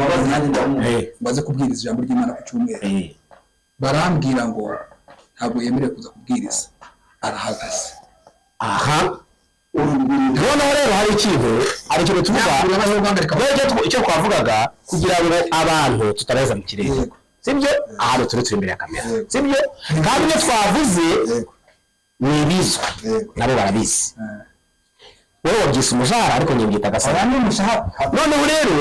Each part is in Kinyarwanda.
Mbabazi nanjye ndamwumva. Baze kubwiriza ijambo ry'Imana ku cyumweru. Barambwira ngo ntabwo yemerewe kuza kubwiriza, arahagaze. Aha noneho rero hari ikintu tuvuga. Urabaho guhagarika. Rero icyo twavugaga kugira ngo abantu tutabeza mu kirere, sibyo? Ahantu turi imbere ya kamera, sibyo? Kandi ibyo twavuze ni ibizwi, nabo barabizi. Wowe wabyise umushahara, ariko njye mbyita agasaba. Aba ni umushahara. Noneho rero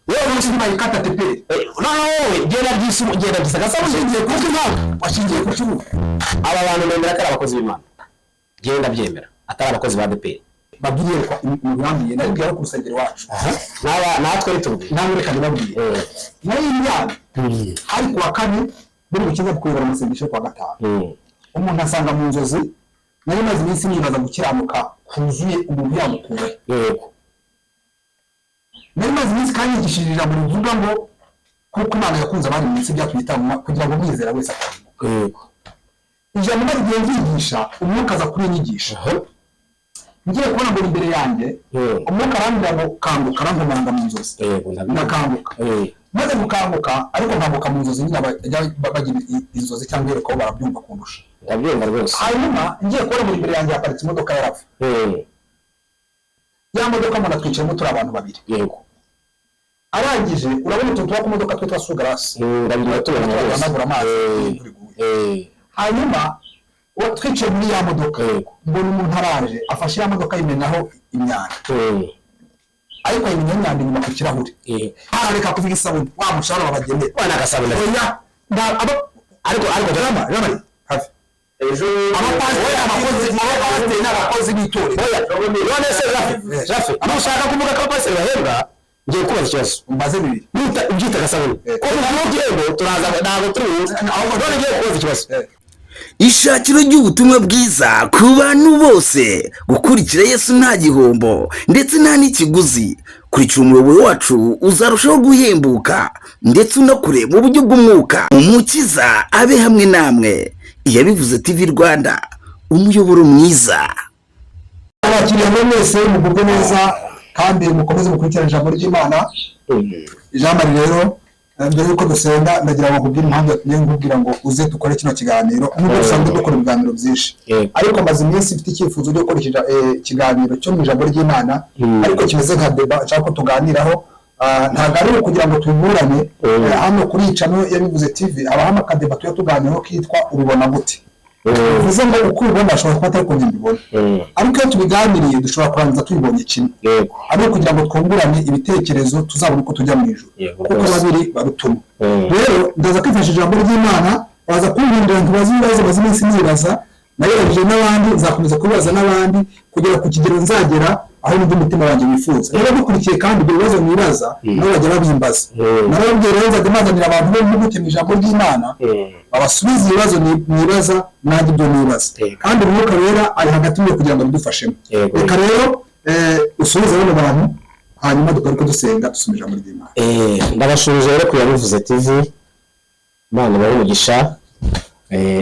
wowe Umunsi mayikata teperi. Noneho wowe genda byise agasaba ushingiye kuko impamvu Washingiye ku cyuma. Aba bantu nemera ko ari abakozi b'Imana, genda byemera atari abakozi ba ADEPR. Babwiriye ko umugambi nabibwira ku rusengero wacu. Naba natwe ritubwiye. Nawe reka nibabwiye. Nayo imyaka hari kuwa kane buri bukiza kuyobora amasengesho yo kuwa gatanu, umuntu asanga mu nzozi nari maze iminsi nibaza gukiranuka kuzuye umuntu yagukura. Nari maze iminsi kandi yigishije ijambo rivuga ngo kuko Imana yakunze abandi mu isi byatumye itangwa kugira ngo umwizera wese atarimbuka. Ijambo maze igihe ryigisha, umwuka aza kurinyigisha. Ngiye kubona ngo imbere yanjye umwuka arambwira ngo kanguka, arankomanga mu nzozi. Ndakanguka. Maze gukanguka, ariko nkanguka mu nzozi nyine, abajya bagira inzozi cyangwa iyerekwa barabyumva kundusha. Ndabyumva rwose. Hanyuma ngiye kubona ngo imbere yanjye haparitse imodoka ya RAV. Ya modoka mbona twicayemo turi abantu babiri. Arangije, urabona utuntu tuba ku modoka twitwa essuie-glace. Ndabyumva, tubona rwose. Tuhanagura amazi iyo imvura iguye. Hanyuma twicaye muri ya modoka, mbona umuntu araje afashe ya modoka ayimenaho imyanda, ariko ayimenaho imyanda inyuma ku kirahure. Harareka kuvuga isabune wa mushahara babagenera. Wana agasabune. Oya, Ariko Rama Rama hafi. Ejo Abapasiteri, abakozi, abapasiteri n'abakozi b'itorero. Oya, none se Rafi, Rafi, nushaka kuvuga ko abapasiteri bahembwa, ngiye kubaza ikibazo. Mbaze bibiri. Nuta ubyita agasabune, ko mu gihembo turaza ntabwo turi buze. None ngiye kubaza ikibazo. Ishakiro ry'ubutumwa bwiza ku bantu bose, gukurikira Yesu nta gihombo ndetse nta n'ikiguzi. Kurikira umuyoboro wacu uzarushaho guhembuka ndetse unakure mu buryo bw'umwuka. Umukiza abe hamwe namwe. Iyabivuze TV Rwanda, umuyoboro mwiza. Abakiriya muri mwese mugubwe neza kandi mukomeze mukurikirane ijambo ry'Imana. Jean Marie rero, mbere yuko dusenga ndagira ngo nkubwire impamvu yatumye nkubwira ngo uze dukore kino kiganiro, nubwo dusanzwe dukora ibiganiro byinshi. Ariko maze iminsi mfite icyifuzo cyo gukora ikiganiro cyo mu ijambo ry'Imana, ariko kimeze nka débat nshaka ko tuganiraho. Ntabwo ari ukugira ngo tuburane. Hano kuri icano Yabivuze TV habaho aka débat tuba tuganiraho kitwa "Ubibona gute?" Bivuze ngo uko ubibona ashobora kuba atari ko njye mbibona, ariko iyo tubiganiriye dushobora kurangiza tubibonye kimwe, ari ukugira ngo twungurane ibitekerezo tuzabone uko tujya mu ijuru, kuko babiri barutuma. Rero ndaza kwifashisha ijambo ry'Imana, baza kumbwira ntibazi ibibazo maze iminsi nibaza, nayobeje n'abandi, nzakomeza kubibaza n'abandi kugera ku kigero nzagera aho n'undi mutima wanjye wifuza. Niba dukurikiye kandi ibyo bibazo mwibaza, nabo bajya babimbaza. Narababwiye rero nzajya mbazanira abantu b'impuguke mu ijambo ry'Imana, babasubize ibibazo mwibaza nanjye ibyo nibaza, kandi Umwuka Wera ari hagati muri kugira ngo abidufashemo. Reka rero usubize bano bantu, hanyuma dukore ko dusenga dusoma ijambo ry'Imana. Ndabashuje rero ku Yabivuze TV, Imana ibahe umugisha.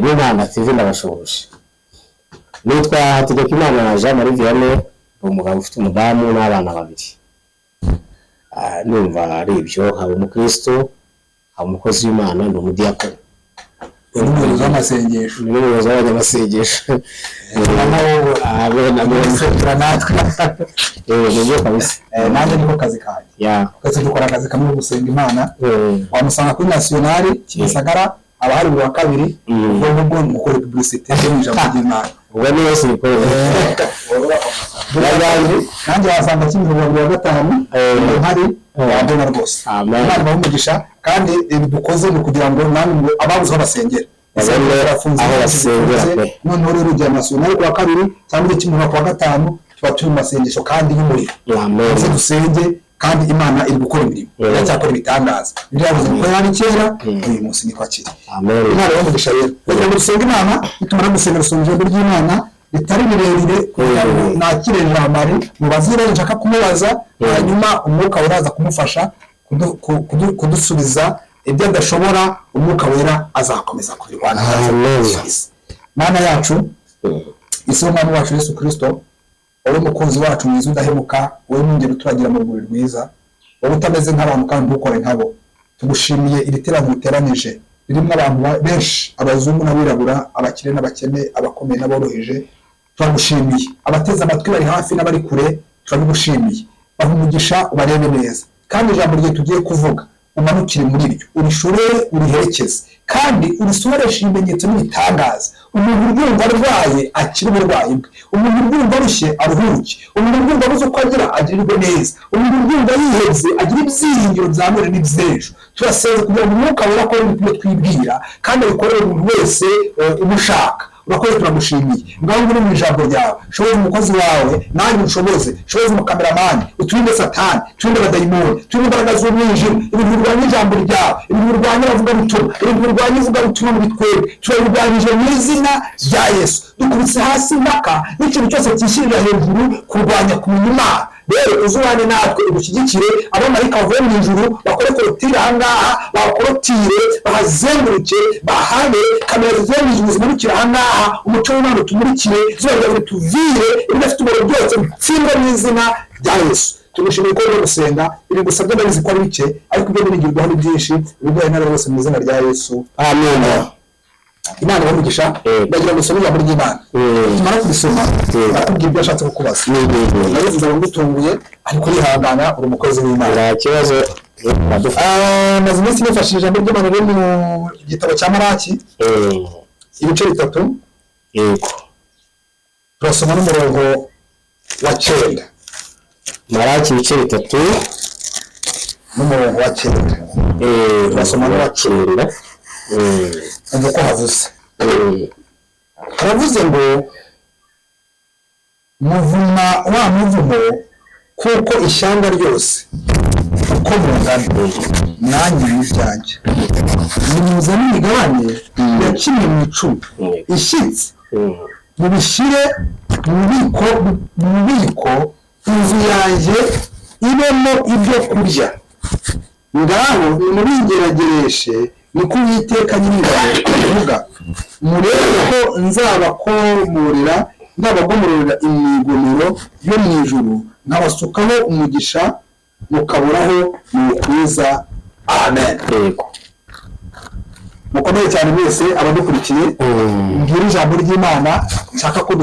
N'Imana TV ndabashuje. Nitwa Hategekimana Jean Marie Vianney, ni umugabo ufite umudamu n'abana babiri. Numva ari ibyo, nkaba umukristo, nkaba umukozi w'Imana, ndi umudiyakoni. Ni umuyobozi w'amasengesho. Ni n'umuyobozi w'abanyamasengesho. Amen, amen. Tura natwe. Nibyo kabisa. Nanjye niko kazi kanjye. Twese dukora akazi kamwe ko gusenga Imana. Wamusanga kuri Nationale Kimisagara, haba hari buri wa kabiri. Ubwo ngubwo ni gukora publicité yo mu ijambo ry'Imana. Ubwo ni wese bikorera. Nanjye wasanga Kimihurura buri wa gatanu mpari, wabona rwose. Amen. Imana ibahe umugisha, kandi ibi dukoze ni ukugira ngo namwe ababuze aho basengera. Babone Insengero zirafunze, aho basengera zifunze. pe. Noneho rero ujya Nationale ku wa kabiri cyangwa Kimihurura ku wa gatanu, tuba turi mu masengesho kandi y'umuriro. Amen. Muze dusenge, kandi Imana iri gukora imirimo, iracyakora ibitangaza. Ibyo yavuze ko yari kera, uyu munsi niko akiri. Amen. Imana ibahe umugisha rero. Kugira ngo dusenge Imana, nitumara gusenga dusoma ijambo ry'Imana ritari rirerire kugira ngo nakire Jean Marie mubaze ibibazo nshaka kumubaza, hanyuma Umwuka Wera aza kumufasha kudusubiza ibyo adashobora. Umwuka Wera azakomeza kubirwana. Amen. Mana yacu, isi y'Umwami wacu Yesu Kirisito, wowe mukunzi wacu mwiza udahemuka, wowe mwungeri uturagira mu rwuri rwiza. Wowe utameze nk'abantu kandi ntukore nkabo. Tugushimiye iri teraniro uteranije ririmo abantu benshi, abazungu n'abirabura, abakire n'abakene, abakomeye n'aboroheje. Turagushimiye. Abateze amatwi bari hafi n'abari kure, turabigushimiye. Baha umugisha, ubarebe neza, kandi ijambo rye tugiye kuvuga umanukire muri ryo, urishorere, uriherekeze, kandi urisohoreshe ibimenyetso n'ibitangaza. Umuntu uryumva arwaye akire uburwayi bwe, umuntu uryumva arushye aruhuke, umuntu uryumva abuze uko agira agirirwe neza, umuntu uryumva yihebye agire ibyiringiro bya none n'iby'ejo. Turasenga kugira ngo Umwuka Wera akore ibyo twibwira, kandi abikorere umuntu wese umushaka. Urakoze, turagushimiye. Ngaho ngwino mu ijambo ryawe, shoboza umukozi wawe, nanjye unshoboze, shoboza umukameramani, uturinde Satani, turinde abadayimoni, turinde imbaraga z'umwijima, ibintu birwanya ijambo ryawe, ibintu birwanya abavugabutumwa, ibintu birwanya ivugabutumwa muri twebwe, turabirwanyije mu izina rya Yesu. Dukubise hasi impaka n'ikintu cyose cyishyirira hejuru kurwanya kumenya Imana. Rero uzubane natwe, udushyigikire, abamarayika bavuye mu ijuru bakore korotire ahangaha, bakorotire, bahazenguruke, bahane kamera zivuye mu ijuru zimanukire ahangaha, umuco w'Imana utumurikire, izuba ryawe rituvire, ibidafite umumaro byose bitsindwe mu izina rya Yesu. Tugushimiye ko uri gusenga, ibi gusabye ndabizi ko ari bike, ariko ibyo biringirwaho ni byinshi, ibirwaye n'abari bose mu izina rya Yesu. Amen. Imana ibahe umugisha. Ndagira ngo usome ijambo ry'Imana. Tumara kurisoma, ndakubwira ibyo ashatse kukubaza. Ndabivuze ngo ngutunguye, ariko urihangana, uri umukozi w'Imana. Nta kibazo. Maze iminsi nifashishije ijambo ry'Imana riri mu gitabo cya Maraki, ibice 3. Yego. Turasoma n'umurongo wa 9. Maraki ibice 3 n'umurongo wa 9. Turasoma n'uwa 9. Umva uko havuze. Haravuze ngo muvuma wa muvumo, kuko ishyanga ryose uko mungana nanjye ni ibyanjye, nimuzane imigabane ya kimwe mu 10 ishyitse, mubishyire mu bubiko, inzu yanjye ibemo ibyo kurya. Ngaho nimubingeragereshe, niko Uwiteka Nyiringabo avuga, murebe ko nzabagomororera imigomero yo mu ijuru, nkabasukaho umugisha mukaburaho muwukwiza. Amen. Mukomeye cyane mwese abadukurikiye. Mbwira ijambo ry'Imana nshaka ko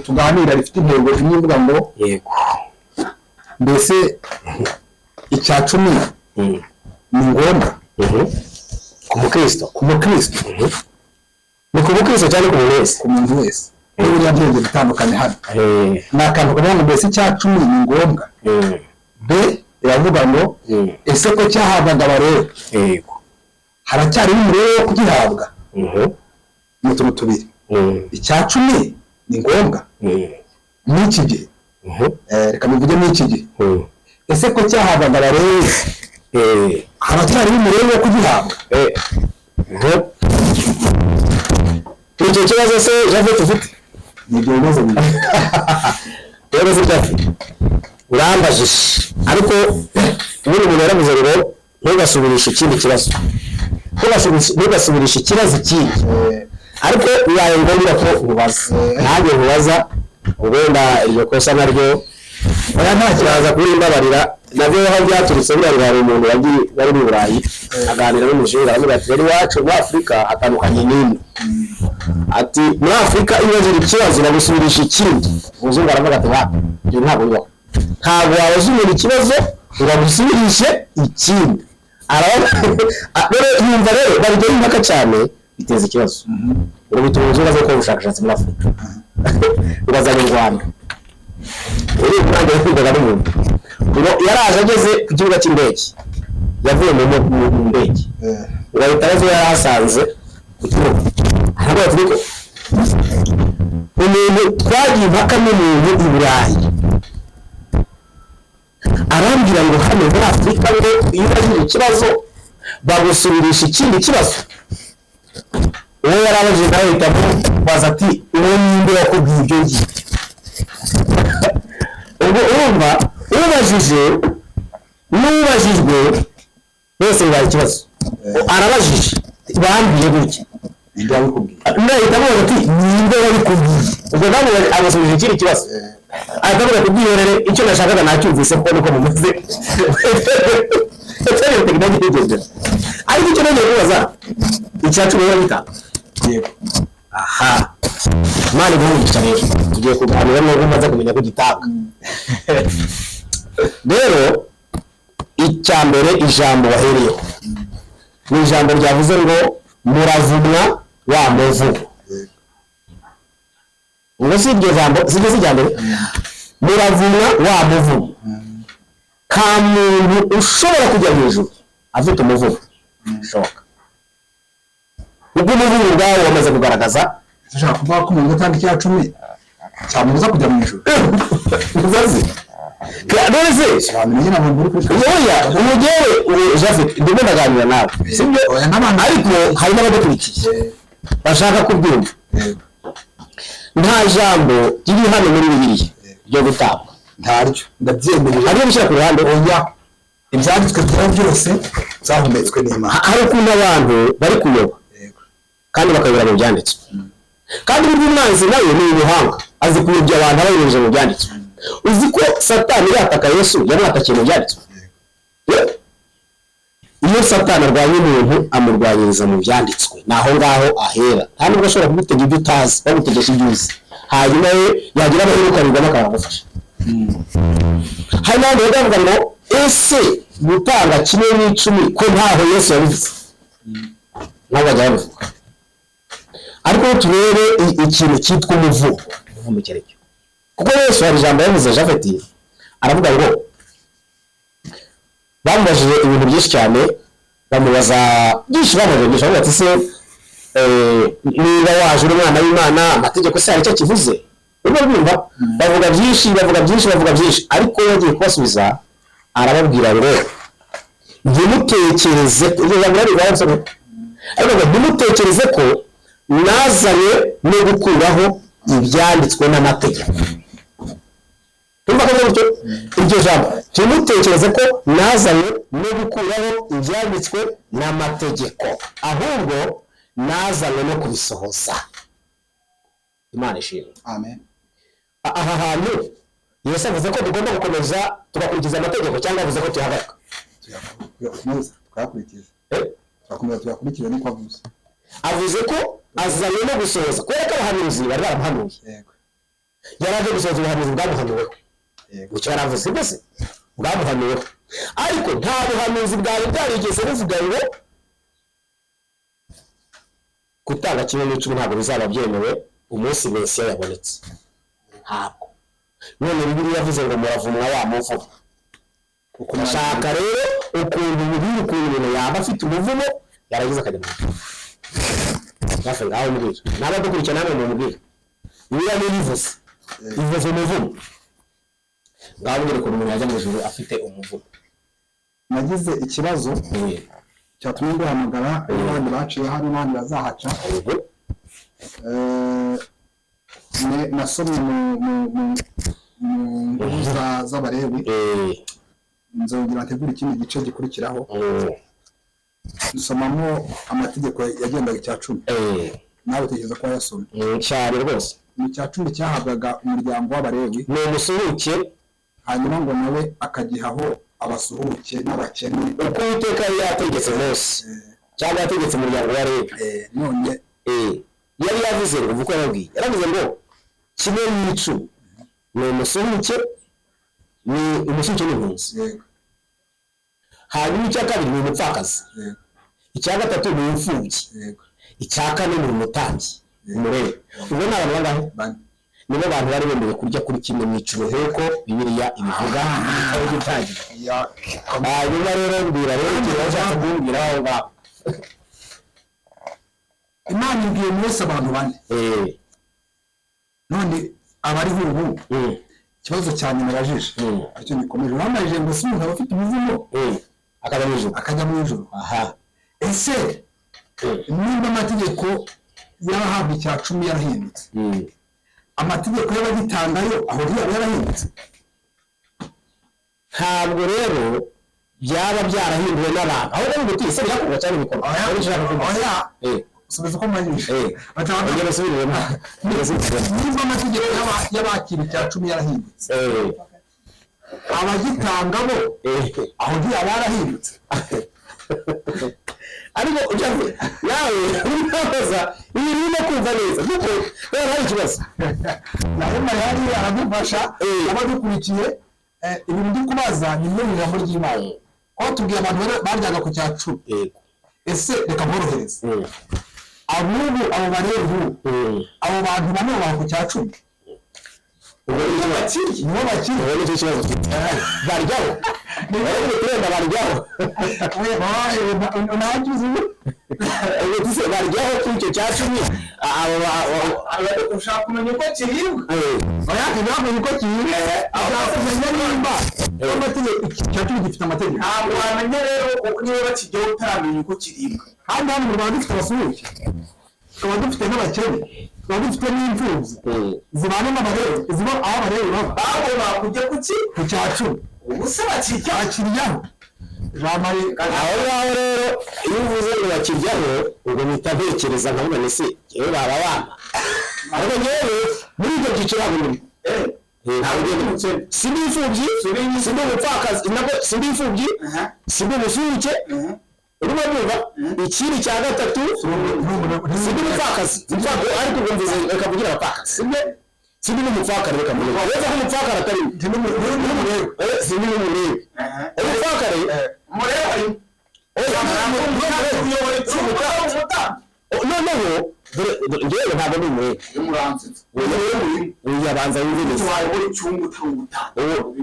tuganira rifite intego imwe ivuga ngo yego, mbese icya 10 ni ngombwa ku mukristo? Ku mukristo. Ni ku mukristo cyangwa ku muntu wese? Ku muntu wese. Buriya byenge bitandukanye hano. Ni akantu kavuga ngo mbese icya 10 ni ngombwa. B iravuga ngo ese ko cyahabwaga abarere? Yego. Haracyariho umurere wo kugihabwa? Ni utuntu tubiri. Icya 10 ni ngombwa n'iki gihe. Reka mbivuge n'iki gihe. Ese ko cyahabwaga abarere? Haracyariho umurere wo kugihabwa? Icyo kibazo se Japhet ufite? Ni ibyo bibazo bibiri. Rero se Japhet, urambajije, ariko ubundi umuntu yaravuze ngo ntugasubirishe ikindi kibazo, ntugasubirishe ikibazo ikindi, ariko bibaye ngombwa ko ubaza. Nanjye nkubaza, wenda iryo kosa naryo oya nta kiraza kurimbabarira, nabyo aho byaturutse. Buriya hari umuntu wari mu Burayi aganira n'umuzungu, aramubwira ati rero iwacu muri Afurika atandukanye n'ino. Ati muri Afurika iyo ubaza ikibazo bagusubirisha ikindi. Umuzungu aravuga ati wapi, ibyo ntabwo bibaho, ntabwo wabaza umuntu ikibazo ngo agusubirishe ikindi. Rero yumva rero babijyaho impaka cyane, biteza ikibazo. Ngo bituma umuzungu aza gukora ubushakashatsi muri Afurika, bibaza mu Rwanda. Rero nanjye yakundaga n'umuntu ngo yaraje ageze ku kibuga cy'indege, yavuye mu ndege, ngo ahita abaza uwo yari ahasanze ku kibuga, aravuga ati niko umuntu twagiye impaka n'umuntu i Burayi, arambwira ngo hano muri Afurika ngo iyo ubajije ikibazo bagusubirisha ikindi kibazo. Uwo yari abajije nawe ahita amubaza ati uwo ninde wakubwiye ibyo ngibyo? Ubwo urumva ubajije n'ubajijwe bose bibaye ikibazo. Arabajije bambwiye gutya, nahita amubaza ati ninde wabikubwiye? Ubwo nawe abasubije ikindi kibazo. Ahita avuga ati bwihorere, icyo nashakaga nacyumvise kuko niko mumeze. Ariko icyo nongeye kubaza, icya cumi rero bitanga. Yego. Aha, Imana iguhe umugisha. Rero tugiye kuganira nubwo umaze kumenya ko ugitanga. Rero icya mbere, ijambo wahereyeho ni ijambo ryavuze ngo muravumwa wa muvumo. Ubwo si iryo jambo, si iryo si irya mbere, muravumwa wa muvumo. Nta muntu ushobora kujya mu ijuru afite umuvumo, bishoboka, ubwo umuvumo ubwawo wamaze kugaragaza. Ushaka kuvuga ko umuntu utanga icya cumi cyamubuza kujya mu ijuru? Uzazi none se? Sobanura nyine abantu uri kuri. Oya, umugere ubu Japhet, ndimo ndaganira nawe, sibyo? Oya, n'abantu. Ariko hari n'abadukurikiye bashaka kubyumva. Nta jambo riri hano muri Bibiliya ryo gutanga. Ntaryo, ndabyemerera. Hariyo gushyira ku ruhande? Oya, ibyanditswe byera byose byahumetswe n'Imana. Hari ukuntu abantu bari kuyoba kandi bakayobora mu byanditswe, kandi burya umwanzi nawe ni umuhanga, azi kuyobya abantu abayobeje mu byanditswe. Uzi ko Satani yataka Yesu, yamwatakiye mu byanditswe? Iyo Satani arwanya umuntu, amurwanyiriza mu byanditswe, ni aho ngaho ahera. Nta nubwo ashobora kugutega ibyo utazi, bagutegesha ibyo uzi, hanyuma we yagira amahirwe ukabigwamo akabagufasha. Hari n'abandi bajya bavuga ngo ese gutanga kimwe n'icumi ko ntaho Yesu yabivuze? Nabo bajya babivuga. Ariko turebe ikintu cyitwa umuvumo, umuvumo icyo ari cyo, kuko Yesu hari ijambo yavuze, Japhet, aravuga ngo bamubajije ibintu byinshi cyane, bamubaza byinshi, bamubajije byinshi, baravuga ati se niba waje uri umwana w'Imana, amategeko se hari icyo kivuze? Urimo urumva bavuga byinshi, bavuga byinshi, bavuga byinshi, ariko we yagiye kubasubiza arababwira ngo ntimutekereze, iryo jambo rari rwanditse, ariko ngo ntimutekereze ko nazanye no gukuraho ibyanditswe n'amategeko. Urumva ko gutyo iryo jambo, ntimutekereze ko nazanye no gukuraho ibyanditswe n'amategeko, ahubwo nazanywe no kubisohoza. Imana ishimwe. Amen. Aha hantu Yesu avuze ko tugomba gukomeza tugakurikiza amategeko, cyangwa avuze ko tuyahagarika? Tuyakomeza tukayakurikiza. Turakomeza tuyakurikiza, niko avuze. Avuze ko azanye no gusohoza, kubera ko abahanuzi bari baramuhanuye. Yari aje gusohoza ubuhanuzi bwamuhanuweho. Icyo yaravuze mbese bwamuhanuweho, ariko nta buhanuzi bwari bwarigeze buvuga ngo gutanga kimwe n'icumi ntabwo bizaba byemewe umunsi Mesiya yabonetse. Ntabwo. None Bibiliya yavuze ngo muravumwa wa muvumo. Ndashaka rero ukuntu ububwira ukuntu umuntu yaba afite umuvumo yarangiza akajya mu ijuru. Hafi ngaho mbwira n'abadukurikira, namwe mumubwire. Bibiliya niyo ibivuze, ivuze umuvumo. Ngaho mbwira ukuntu umuntu yajya mu ijuru afite umuvumo. Nagize ikibazo cyatumye nguhamagara, n'abandi baciye hano n'abandi bazahaca. Nasomye mu nkuru z'Abalewi, nzongera ntegura ikindi gice gikurikiraho. Nsomamo amategeko yagendaga icya cumi. Nawe utekereza ko wayasomye? Cyane rwose. Mu cya cumi cyahabwaga umuryango w'Abalewi, ni umusuhuke, hanyuma ngo nawe akagihaho abasuhuke n'abakene, uko Uwiteka yari yategetse Mose, cyangwa yategetse umuryango wa Lewi. None Yari yavuze ngo, uko yababwiye, yaravuze ngo kimwe n'icumi ni umusuhuke, ni umusuhuke n'impunzi. Hanyuma icya kabiri ni umupfakazi. Icya gatatu ni imfubyi. Icya kane ni umutambyi, Umulewi. Ubwo ni abantu bangahe? Bane. Nibo bantu bari bemerewe kurya kuri kimwe mu icumi nk'uko Bibiliya ibivuga aho gitangira. Hanyuma rero mbwira rero ikintu washatse kumbwira aho ngaho. Imana ibwiye Mose abantu bane. None abariho ubu, ikibazo cya nyuma yajije, aricyo gikomeje, urambajije ngo si umuntu aba afite umuvumo akajya mu ijuru? Akajya mu ijuru. Aha. Ese nimba amategeko y'abahabwa icya cumi yarahindutse, amategeko y'abagitangayo aho ntiyaba yarahindutse? Ntabwo rero byaba byarahinduwe n'abantu, ahubwo ni uguti ese birakorwa cyangwa ibikorwa? Oya. Wari ushaka kuvuga? Oya. Subiza uko mwanyishe. Ongera usubiremo. Niba amategeko y'abakira icya 10 yarahindutse, abagitanga bo aho ntiyaba yarahindutse. Ariko nawe urabaza ibintu urimo kumva neza kuko rero hari ikibazo. Nawe Mariya aradufasha, abadukurikiye ibintu ndi kubaza ni bimwe mu ijambo ry'Imana. Aho tubwiye abantu baryaga ku cya 10. Ese reka mborohereze, abubu abo barebu abo bantu bamwe babaha ku cya 10, nibo bakiri, nibo nicyo kibazo baryaho, baryaho baryaho kuri icyo cya 10. Ushaka kumenya uko kiribwa? Ushaka uko kiribwa, ushaka kumenya nimba amategeko icya 10 gifite amategeko. Ntabwo wamenya rero niba bakijyaho utaramenya uko kiribwa. Kandi hano mu Rwanda dufite abasuhuke, tukaba dufite n'abakene, tukaba dufite n'imfubyi zibana n'abarebe, ziba aho abarebe baba. Bagomba kujya ku ki? Ku cya 10. Ubu se bakiryaho? Jean Marie, aho ngaho rero iyo uvuze ngo bakiryaho, ubwo mpita ntekereza nkavuga nti se yewe baba bampa. Ariko ngewe muri ibyo byiciro ntabwo ndimo. Sindi imfubyi, sindi umupfakazi, nabwo sindi imfubyi, sindi umusuhuke. Urimo kumva? Ikindi cya 3 sindi umupfakazi, ariko ubwo mvuze reka mvugire abapfakazi, sibyo? Sindi n'umupfakare, reka mvugire. Uretse ko umupfakare atari sindi n'umurebe. Umupfakare noneho ngewe ntabwo ndi umurebe. Uyabanza wumve neza.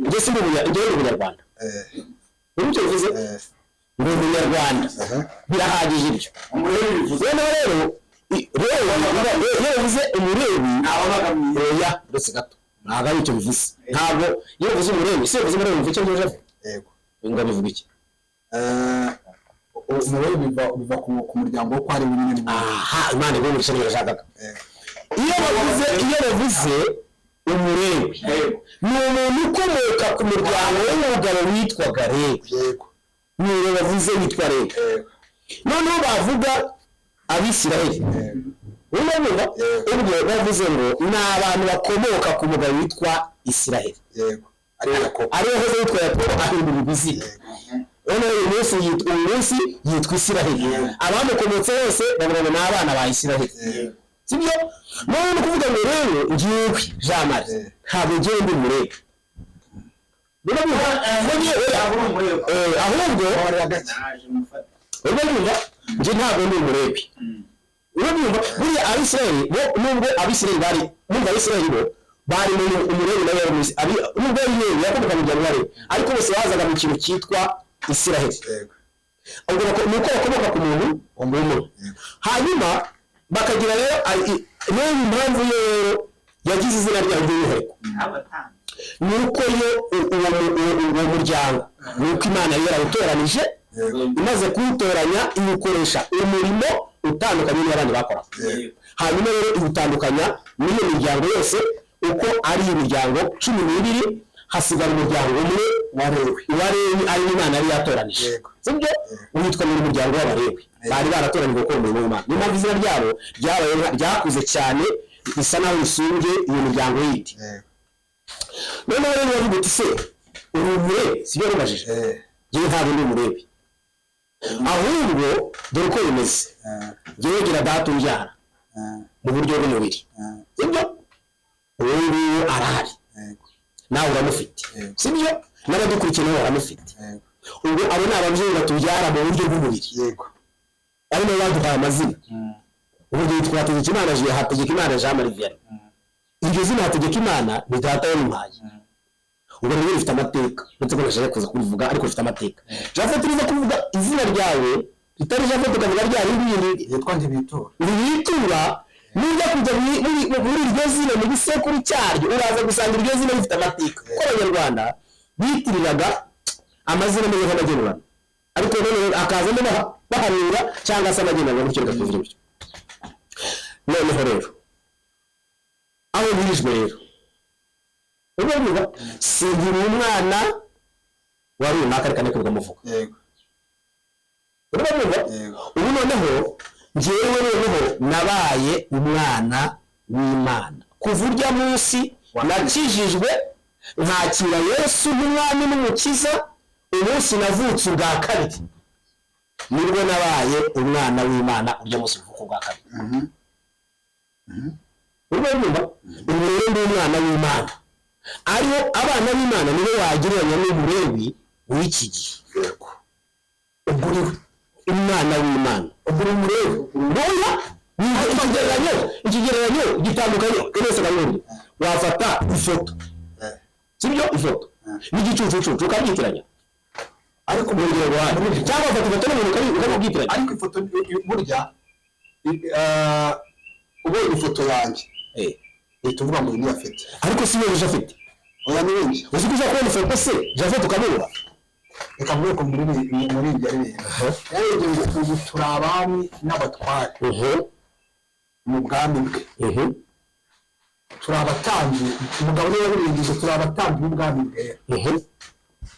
Njye sindi umunyarwanda. Icyo bivuze ndi umunyarwanda, birahagije ibyo. Noneho rero iyo bivuze umurebi, oya uretse gato ntabwo ari icyo bivuze. Ntabwo iyo bivuze umurebi, se bivuze umurebi icyo bivuze? Yego. Ngo bivuga iki? Umurebi biva ku muryango wo kwa Lewi nyine. Aha, Imana iguhe umugisha yashakaga. Iyo bavuze umurebi, ni umuntu ukomoka ku muryango w'umugabo witwaga Lewi. Yego. Ni uwo bavuze witwa Lewi. Noneho bavuga Abisirayeli. Urumva? Ubwo bavuze ngo ni abantu bakomoka ku mugabo witwa Isirayeli. Yego. Ari yahoze yitwa Yakobo ahindura izina. Noneho uyu munsi yitwa Isirayeli. Abamukomotse bose bavuga ngo ni abana ba Isirayeli. Sibyo? Noneho ni ukuvuga ngo rero ngewe Jean Marie ntabwo ngewe ndi umurebe. Ahubwo urumva njye ntabwo ndi umurebe. Urumva buriya Abisirayeli bo, nubwo Abisirayeli bari, nubwo Abisirayeli bo bari mu umurebe nawe yari umuzi, nubwo yari Lewi yakomoka mu muryango wa Lewi, ariko bose bazaga mu kintu cyitwa Isirayeli. Ubwo ni uko bakomoka ku muntu umwe. Hanyuma bakagira rero niyo impamvu rero yagize izina ryayo ry'umwihariko, ni uko yo uwo muryango ni uko Imana yari yarawutoranije, imaze kuwutoranya iwukoresha umurimo utandukanye n'abandi bakora. Hanyuma rero iwutandukanya n'iyo miryango yose uko ari imiryango 12, hasigara umuryango umwe wa Lewi ari Imana yari yatoranije. Sibyo? Witwa mu muryango w'Abalewi. Bari baratoranijwe gukora umurimo w'Imana. Niyo mpamvu izina ryabo ryabaye ryakuze cyane, risa naho risumbye iyo miryango yindi. Noneho rero bavuga uti se uri umurebe, sibyo rubajije? Njyewe ntabwo ndi umurebe. Ahubwo dore uko bimeze, njyewe ngira data umbyara mu buryo bw'umubiri, sibyo? Uwo nguwo arahari, nawe uramufite, sibyo? N'abadukurikiye nabo baramufite. Ubwo abo ni ababyeyi batubyara mu buryo bw'umubiri, ari nabo baduhaye amazina. Uburyo yitwa Hategekimana Jean, Hategekimana Jean Marie Vianney. Iryo zina Hategekimana ni data wabimpaye. Ubwo rero rifite amateka, uretse ko nashaka kuza kubivuga ariko rifite amateka. Japhet riza kuvuga izina ryawe ritari Japhet ukavuga rya rindi yitwa Ntibitura. Ntibitura nujya kujya muri iryo zina mu gisekuru cyaryo uraza gusanga iryo zina rifite amateka. Kuko Abanyarwanda bitiriraga amazina ameze nk'amagenurano, ariko none akazamo bahanura cyangwa se amagenurano bityo bikatugira bityo. Noneho rero aho birijwe rero urumva singira umwana wa runaka reka niko muvuga. Yego. Urumva? Ubu noneho Njyewe noneho nabaye umwana w'Imana kuva urya munsi nakijijwe, nkakira Yesu nk'umwami n'umukiza. Umunsi navutse ubwa kabiri nibwo nabaye umwana w'Imana, urya munsi mvuka ubwa kabiri. Urwo urumva, ubu rero ndi umwana w'Imana. Ariho abana b'Imana nibo wagereranya n'Umulewi w'iki gihe. Ubwo uri umwana w'Imana, ubwo uri Umulewi. Oya, ni ikigereranyo gitandukanye. Wese akamwumva. Wafata ifoto, sibyo? Ifoto n'igicucucucu ukabyitiranya, Ariko mu rugero rwawe, cyangwa wafata ifoto n'umuntu ukabyitiranya. Ariko ifoto burya ubonye ifoto yanjye uhita uvuga ngo uyu niyo afite. Ariko si wowe Japhet. Oya, ni benshi. Uzi ko uza kubona ifoto se Japhet ukamubura? Reka mvuge ko muri ibyo aririmba, yarebye ngo ubu turi abami n'abatware mu bwami bwe, turi abatambyi. Umugabo niwe wabirindije, turi abatambyi b'ubwami bwera.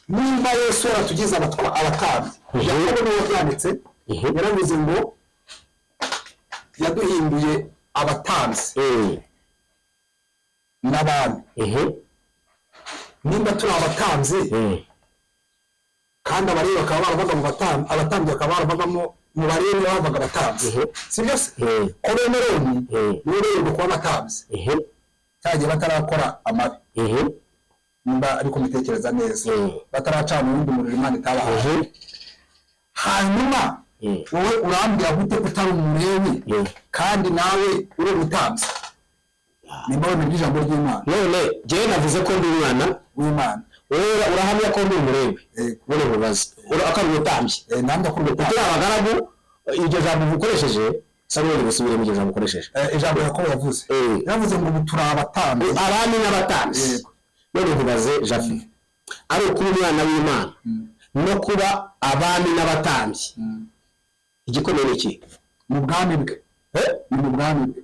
Nimba Yesu yaratugize abatambyi, Yakobo niwe wabyanditse, yaravuze ngo yaduhinduye abatambyi n'abami. Nimba turi abatambyi kandi Abalewi bakaba baravaga mu batambyi, abatambyi bakaba baravagamo mu Balewi bavaga abatambyi, si byo se? Ko bene Aroni nibo bemererwa kuba abatambyi cyagiye batarakora amabi, nimba ariko mbitekereza neza, bataracana uwundi muriro Imana itabahaye. Hanyuma wowe urambwira gute ko utari Umulewi kandi nawe uri umutambyi, nimba wemera ijambo ry'Imana? None njyewe navuze ko ndi umwana w'Imana. Wowe urahamya ko ndi Umulewi. Yego. None nkubaze, akaba umutambyi? Nanjye akora umutambyi. Turi abagaragu. Iryo jambo ukoresheje, Samuel, busubiremo iryo jambo ukoresheje. Ijambo Yakobo yavuze, yaravuze ngo ubu turi abatambyi. Abami n'abatambyi. Yego. None nkubaze Japhet, ari ukuba umwana w'Imana no kuba abami n'abatambyi, igikomeye ni iki? Mu bwami bwe. Ni mu bwami bwe.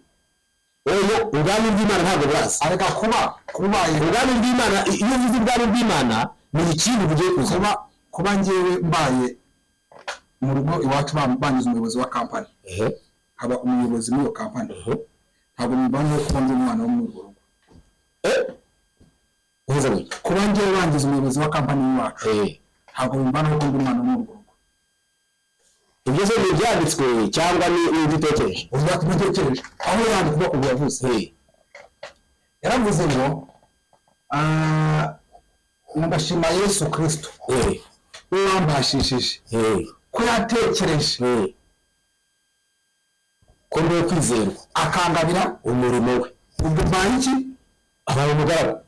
Oya, ubwami bw'Imana ntabwo buraza. Areka kuba kubaye Ubwami bw'Imana, iyo uvuze ubwami bw'Imana ni ikindi bugiye kuza. Kuba njyewe mbaye mu rugo iwacu bangize umuyobozi wa kampani, nkaba umuyobozi muri iyo kampani, ntabwo mubana kuba ndi umwana wo muri urwo rugo. Uvuze gutya? Kuba njyewe bangize umuyobozi wa kampani y'iwacu, ntabwo mubana kuba ndi umwana wo muri urwo rugo. Ibyo se ni ibyanditswe cyangwa ni ibyo utekereje? Ubwo aho yandika ubu yavuze, yaravuze ngo ndashima Yesu Kristo we wambashishije ko yatekereje ko ndi kwizerwa, akangabira umurimo we. Ubwo mbaye iki? Abaye umugaragu.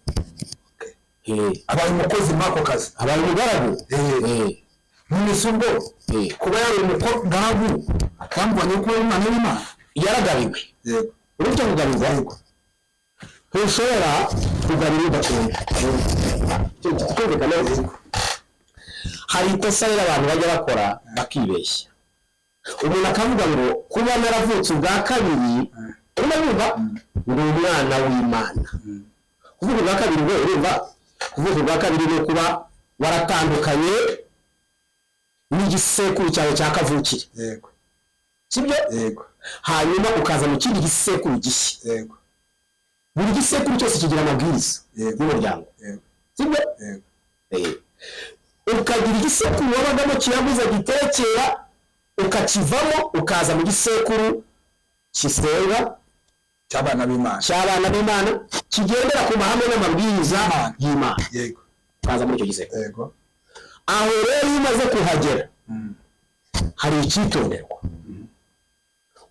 Abaye umukozi muri ako kazi. Abaye umugaragu. None se ubwo kuba yari umugaragu yamuvanye kuba umwana w'Imana? Yaragabiwe. Yego. Uretse kugabirwa, ntushobora kugabira udakunda. Twumvikane, hari ikosa rero abantu bajya bakora bakibeshya. Umuntu akavuga ngo kuba naravutse ubwa kabiri, urimo wumva ndi umwana w'Imana. Kuvuga ubwa kabiri, ubwo urumva kuvuka ubwa kabiri ni ukuba waratandukanye n'igisekuru cyawe cya kavukire. Yego. Sibyo? Yego. Hanyuma ukaza mu kindi gisekuru gishya. Yego. Buri gisekuru cyose kigira amabwiriza y'umuryango. Yego. Sibyo? Yego. Ukagira igisekuru wabagamo kiraguza gitekera, ukakivamo ukaza mu gisekuru kisenga cy'abana b'Imana, cy'abana b'Imana, kigendera ku mahame n'amabwiriza y'Imana. Yego. Ukaza muri icyo gisekuru. Yego. Aho rero iyo umaze kuhagera hari icyitonderwa.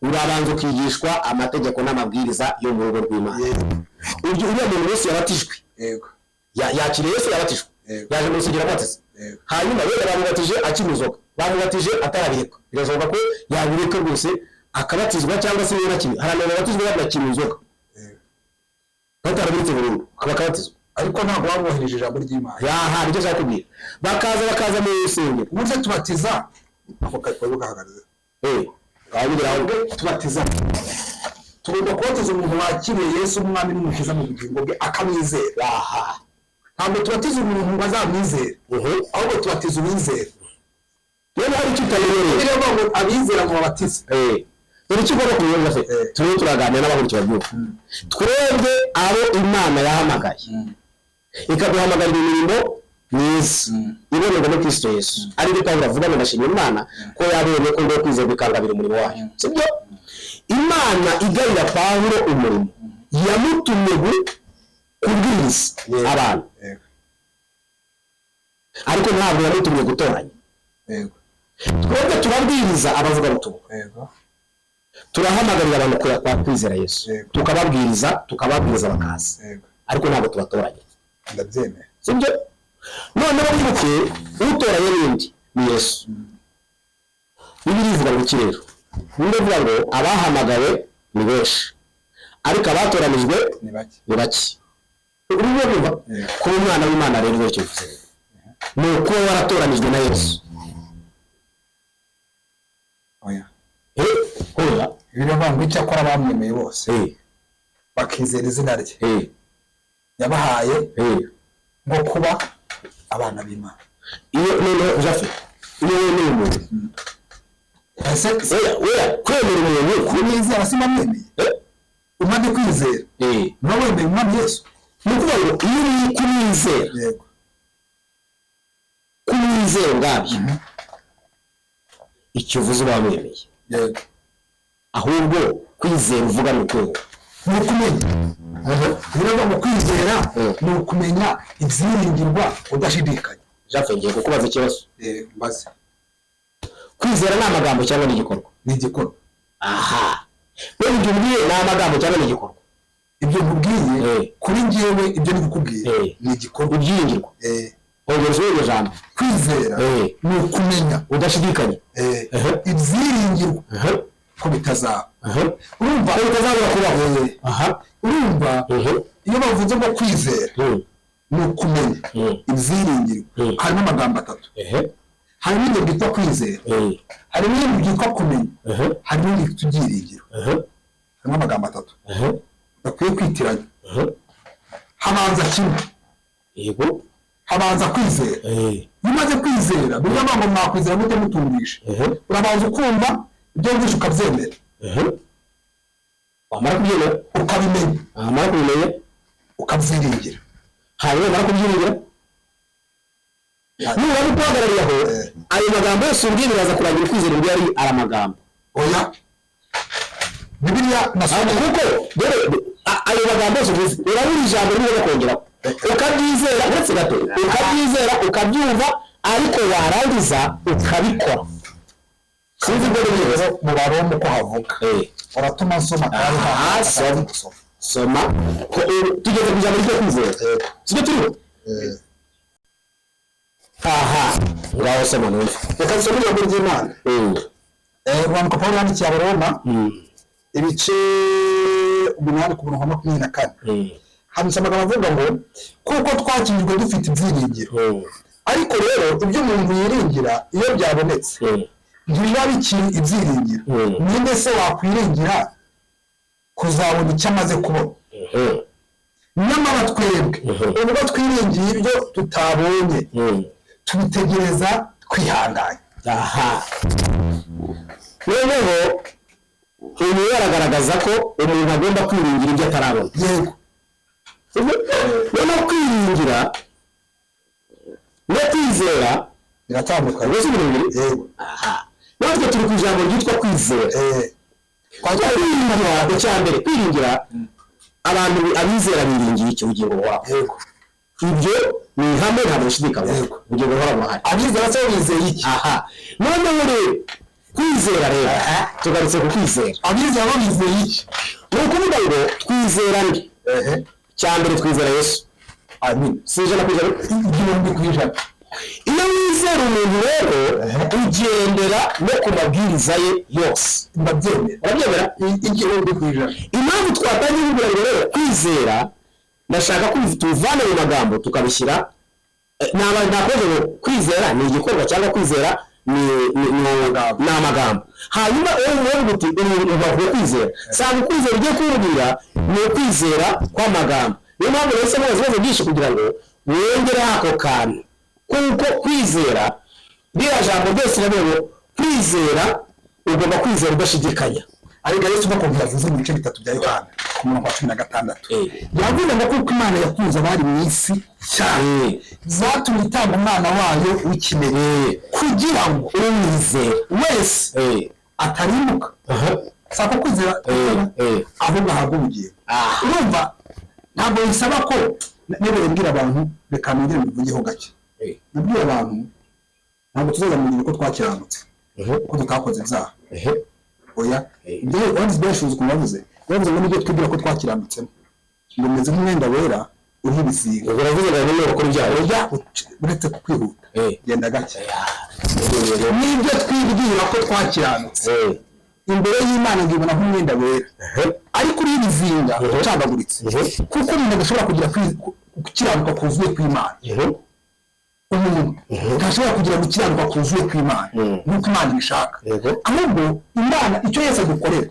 Urabanza ukigishwa amategeko n'amabwiriza yo mu rugo rw'Imana. Uriya muntu wese yabatijwe, Yego. yakiriye Yesu, yabatijwe, Yego. yaje mu rusengero abatiza. Yego. Hanyuma wenda bamubatije akinywa inzoga, bamubatije atarabireka, birashoboka ko yabireka rwose akabatizwa, cyangwa se niba akinywa. Hari abantu babatizwa banakinywa inzoga, Yego. batarabiretse burundu bakabatizwa. Ariko ntabwo babohereje ijambo ry'Imana. Yaha, nicyo nshaka kubwira. Bakaza mu rusengero. Uburyo tubatiza ako kazi gahagaze. Aho tubatiza, tugomba kubatiza umuntu wakiriye Yesu umwami n'umukiza mu bugingo bwe, akamwizera. Aha. Ntabwo tubatiza umuntu ngo azamwizere, ahubwo tubatiza uwizera. Niba hari icyo utamenyereye, Niyo mpamvu abizera ngo babatize. Dore icyo ugomba kumenya se, turimo turaganira n'abahurikiye babyumva. Twebwe abo Imana yahamagaye, ikaduhamagarira imirimo myiza ibonerwa muri Kristo Yesu, aribyo Pawulo avuga ngo ndashimira Imana ko yabonye ko ndo kwizerwa ikangabira umurimo wayo, sibyo? Imana igabira Pawulo umurimo, yamutumye kubwiriza abantu, ariko ntabwo yamutumye gutoranya. Twebwe turabwiriza abavugabutumwa, turahamagarira abantu kwizera Yesu, tukababwiriza bakaza, ariko ntabwo tubatoranya. Ndabyemera, sibyo? Noneho wibuke utoranye n'undi ni Yesu. Bibiliya ivuga ngo iki rero? Bibiliya ivuga ngo abahamagawe ni benshi, ariko abatoranijwe ni bake. Urimo urumva? Kuba umwana w'Imana rero icyo bivuze ni ukuba waratoranijwe na Yesu. Oya. Oya. Bibiliya ngo icyakora bamwemeye bose bakizera izina rye, yabahaye ngo kuba abana b'Imana. Iyo noneho Jafe, iyo wemeye umuntu, ese oya, kwemera umuntu kumwizera si mwemeye, umaze kwizera niba wemeye Umwami Yesu, ni ukuvuga ngo iyo uri kumwizera, kumwizera ubwabyo icyo uvuze uba wamwemeye. Ahubwo kwizera uvuga ni ukwemera, ni ukumenya. Bibiliya ngo kwizera ni ukumenya ibyiringirwa udashidikanya. Jafe, ngiye kukubaza ikibazo. Mbaze. Kwizera ni amagambo cyangwa ni igikorwa? Ni igikorwa. Aha, none ibyo umbwiye ni amagambo cyangwa ni igikorwa? Ibyo nkubwiye kuri njyewe, ibyo ndi kukubwira ni igikorwa. Ibyiringirwa. Ongera usubire iryo jambo. Kwizera ni ukumenya udashidikanya ibyiringirwa ko bitazaba. Urumva ko bitazabura kubaho. Urumva iyo bavuze ngo kwizera ni ukumenya ibyiringirwa, harimo amagambo atatu. Harimo ibintu byitwa kwizera, harimo ibintu byitwa kumenya, harimo ibintu byitwa ibyiringiro. Harimo amagambo atatu udakwiye kwitiranya. Habanza kimwe, yego, habanza kwizera. Iyo umaze kwizera, bivuga ngo mwakwizera mute mutumvishe. Urabanza ukumva ibyo wumvishe ukabyemera, wamara kubyemera ukabimenya, wamara kubimenya ukabyiringira, hanyuma wamara kubyiringira nubona uguhagarariye aho, ayo magambo yose umbwiye biraza kurangira ukwizera ubwo yari ari amagambo. Oya, Bibiliya nasomye kuko dore ayo magambo yose uvuze urabura ijambo rimwe bakongeraho ukabyizera, uretse gato ukabyizera ukabyumva, ariko warangiza ukabikora. Sinzi ibyo rero mu Baroma uko havuga, uratuma nsoma kandi soma. Tugeze ku ijambo ryo kwizera, sibyo turiho? Aha ngaho soma numve. Reka dusome ijambo ry'Imana. Urwandiko Pawulo yandikiye Abaroma ibice 8 ku murongo 24, handitse amagambo avuga ngo kuko twakijijwe dufite ibyiringiro, ariko rero ibyo umuntu yiringira iyo byabonetse ntibiba bikiri ibyiringiro. Ninde se wakwiringira kuzabona icyo amaze kubona? Nyamara twebwe ubwo twiringiye ibyo tutabonye, tubitegereza twihanganye. Aha noneho uyu aragaragaza ko umuntu agomba kwiringira ibyo atarabona. Yego. Noneho kwiringira no kwizera biratandukanye. Yego. Natwe turi ku ijambo ryitwa kwizera. Kwiringira, icya mbere kwiringira, abantu abizera biringiye icyo bugingo buhoraho. Yego. Ibyo ni ihame, ntabwo bishidikanywa. Ubugingo buhoraho burahari. Abizera se bizeye iki? Aha noneho rero kwizera rero tugarutse ku kwizera. Abizera bo bizeye iki? Ni ukuvuga ngo twizera nde? Cya mbere twizera Yesu. Amin. Si 100%? 1000%. Iyo wizera umuntu rero ugendera no ku mabwiriza ye yose. Ndabyemera. Urabyemera? 1000%. Impamvu twatangiye kugira ngo rero kwizera, ndashaka ko tubivane mu magambo tukabishyira, nakoze ngo kwizera ni igikorwa cyangwa kwizera ni amagambo. Hanyuma wowe uti ubavuye kwizera, sanga ukwizera ugiye kumbwira ni ukwizera kw'amagambo. Niyo mpamvu rero mubaza ibibazo byinshi kugira ngo wongere ako kantu, kuko kwizera ririya jambo ryose riravuga ngo kwizera ugomba kwizera udashidikanya. Ariko Yesu ukuntu yavuze mu bice bitatu bya Yohana ku murongo wa 16, yavuze ngo kuko Imana yakunze abari mu isi cyane, zatumye itanga umwana wayo w'ikinege, kugira ngo Umwizera wese atarimbuka, si ako kwizera, ahubwo ahabwa ubugingo. Urumva ntabwo bisaba ko niba mbwira abantu, reka nongere mbivugeho gake. Nabwiye abantu, ntabwo tuzaza mu gihe ko twakiranutse, ko tutakoze ibyaha. Oya, ibyo wanditse byashinzwe ukuntu bavuze ngo nibyo twibwira ko twakiranutsemo, ngo meze nk'umwenda wera uriho ibizinga. Ubwo uravuze ngo niba ukora ibyaha? Oya, uretse kukwihuta, genda gake. Nibyo twibwira ko twakiranutse imbere y'Imana, ngo ibona nk'umwenda wera ariko uriho ibizinga, ucagaguritse, kuko umuntu adashobora kugira gukiranuka kuzuye kw'Imana. Umuntu ntashobora kugira gukiranuka kuzuye kw'Imana nk'uko Imana ibishaka. Ahubwo Imana, icyo Yesu adukorera,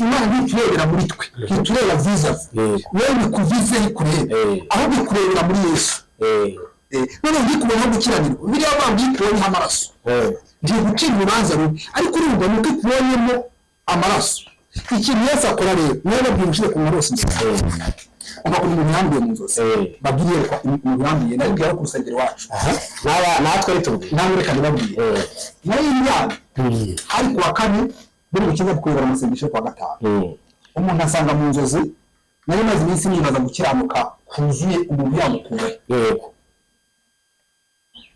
Imana ntiturebera muri twe, ntitureba vis-à-vis wewe, ntikuvize ikureba, ahubwo ikurebera muri Yesu. Noneho ndikubona gukiranirwa, biriya bambwiye ikuboneho amaraso, ngiye gucira urubanza rubi, ariko urumva ni uko ikubonyemo amaraso. Ikintu Yesu akora rero, niyo babwiye ushize ku muntu wose, umva ukuntu umuntu yambuye mu nzozi, babwiye yerekwa umuntu yambuye, nabibwira ku rusengero iwacu. Natwe ritubwiye. Nawe reka nibabwiye. Nayo imyaka hari ku wa kane, buri bukiza kuyobora amasengesho ku wa gatanu, umuntu asanga mu nzozi. Nari maze iminsi nibaza gukiranuka kuzuye umuntu yamukura.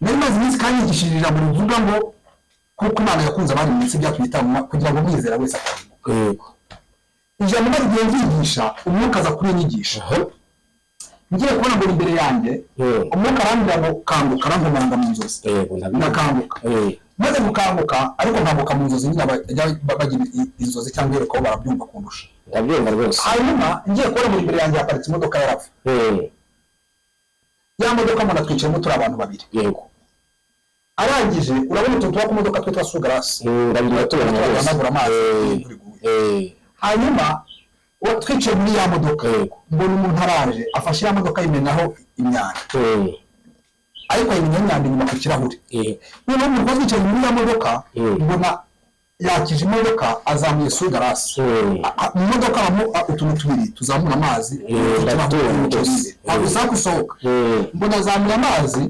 Nari maze iminsi kandi yigishije ijambo rivuga ngo kuko Imana yakunze abari mu isi byatumye itanga kugira ngo umwizera wese atarimbuka. Ijambo maze igihe mvyigisha, umwuka aza kurinyigisha. Ngiye kubona ngo imbere yanjye, umwuka arambwira ngo kanguka, arankomanga mu nzozi. Ndakanguka. Maze gukanguka, ariko nkanguka mu nzozi nyine, abajya bagira inzozi cyangwa iyerekwa barabyumva kundusha. Ndabyumva rwose. Hanyuma ngiye kubona ngo imbere yanjye haparitse imodoka ya RAV. Ya modoka mbona twicayemo turi abantu babiri. Arangije, urabona utuntu tuba ku modoka twitwa essuie-glace, Ndabyumva, tubona rwose. tuhanagura amazi imvura iguye. Hanyuma twicaye muri ya modoka, mbona umuntu araje afashe ya modoka ayimenaho imyanda, ariko ayimenaho imyanda inyuma ku kirahure. Noneho umuntu twicaye muri ya modoka, mbona yakije imodoka, azamuye essuie-glace. Mu modoka habamo utuntu tubiri tuzamura amazi ku kirahure, ntabwo bisaba gusohoka. Mbona azamuye amazi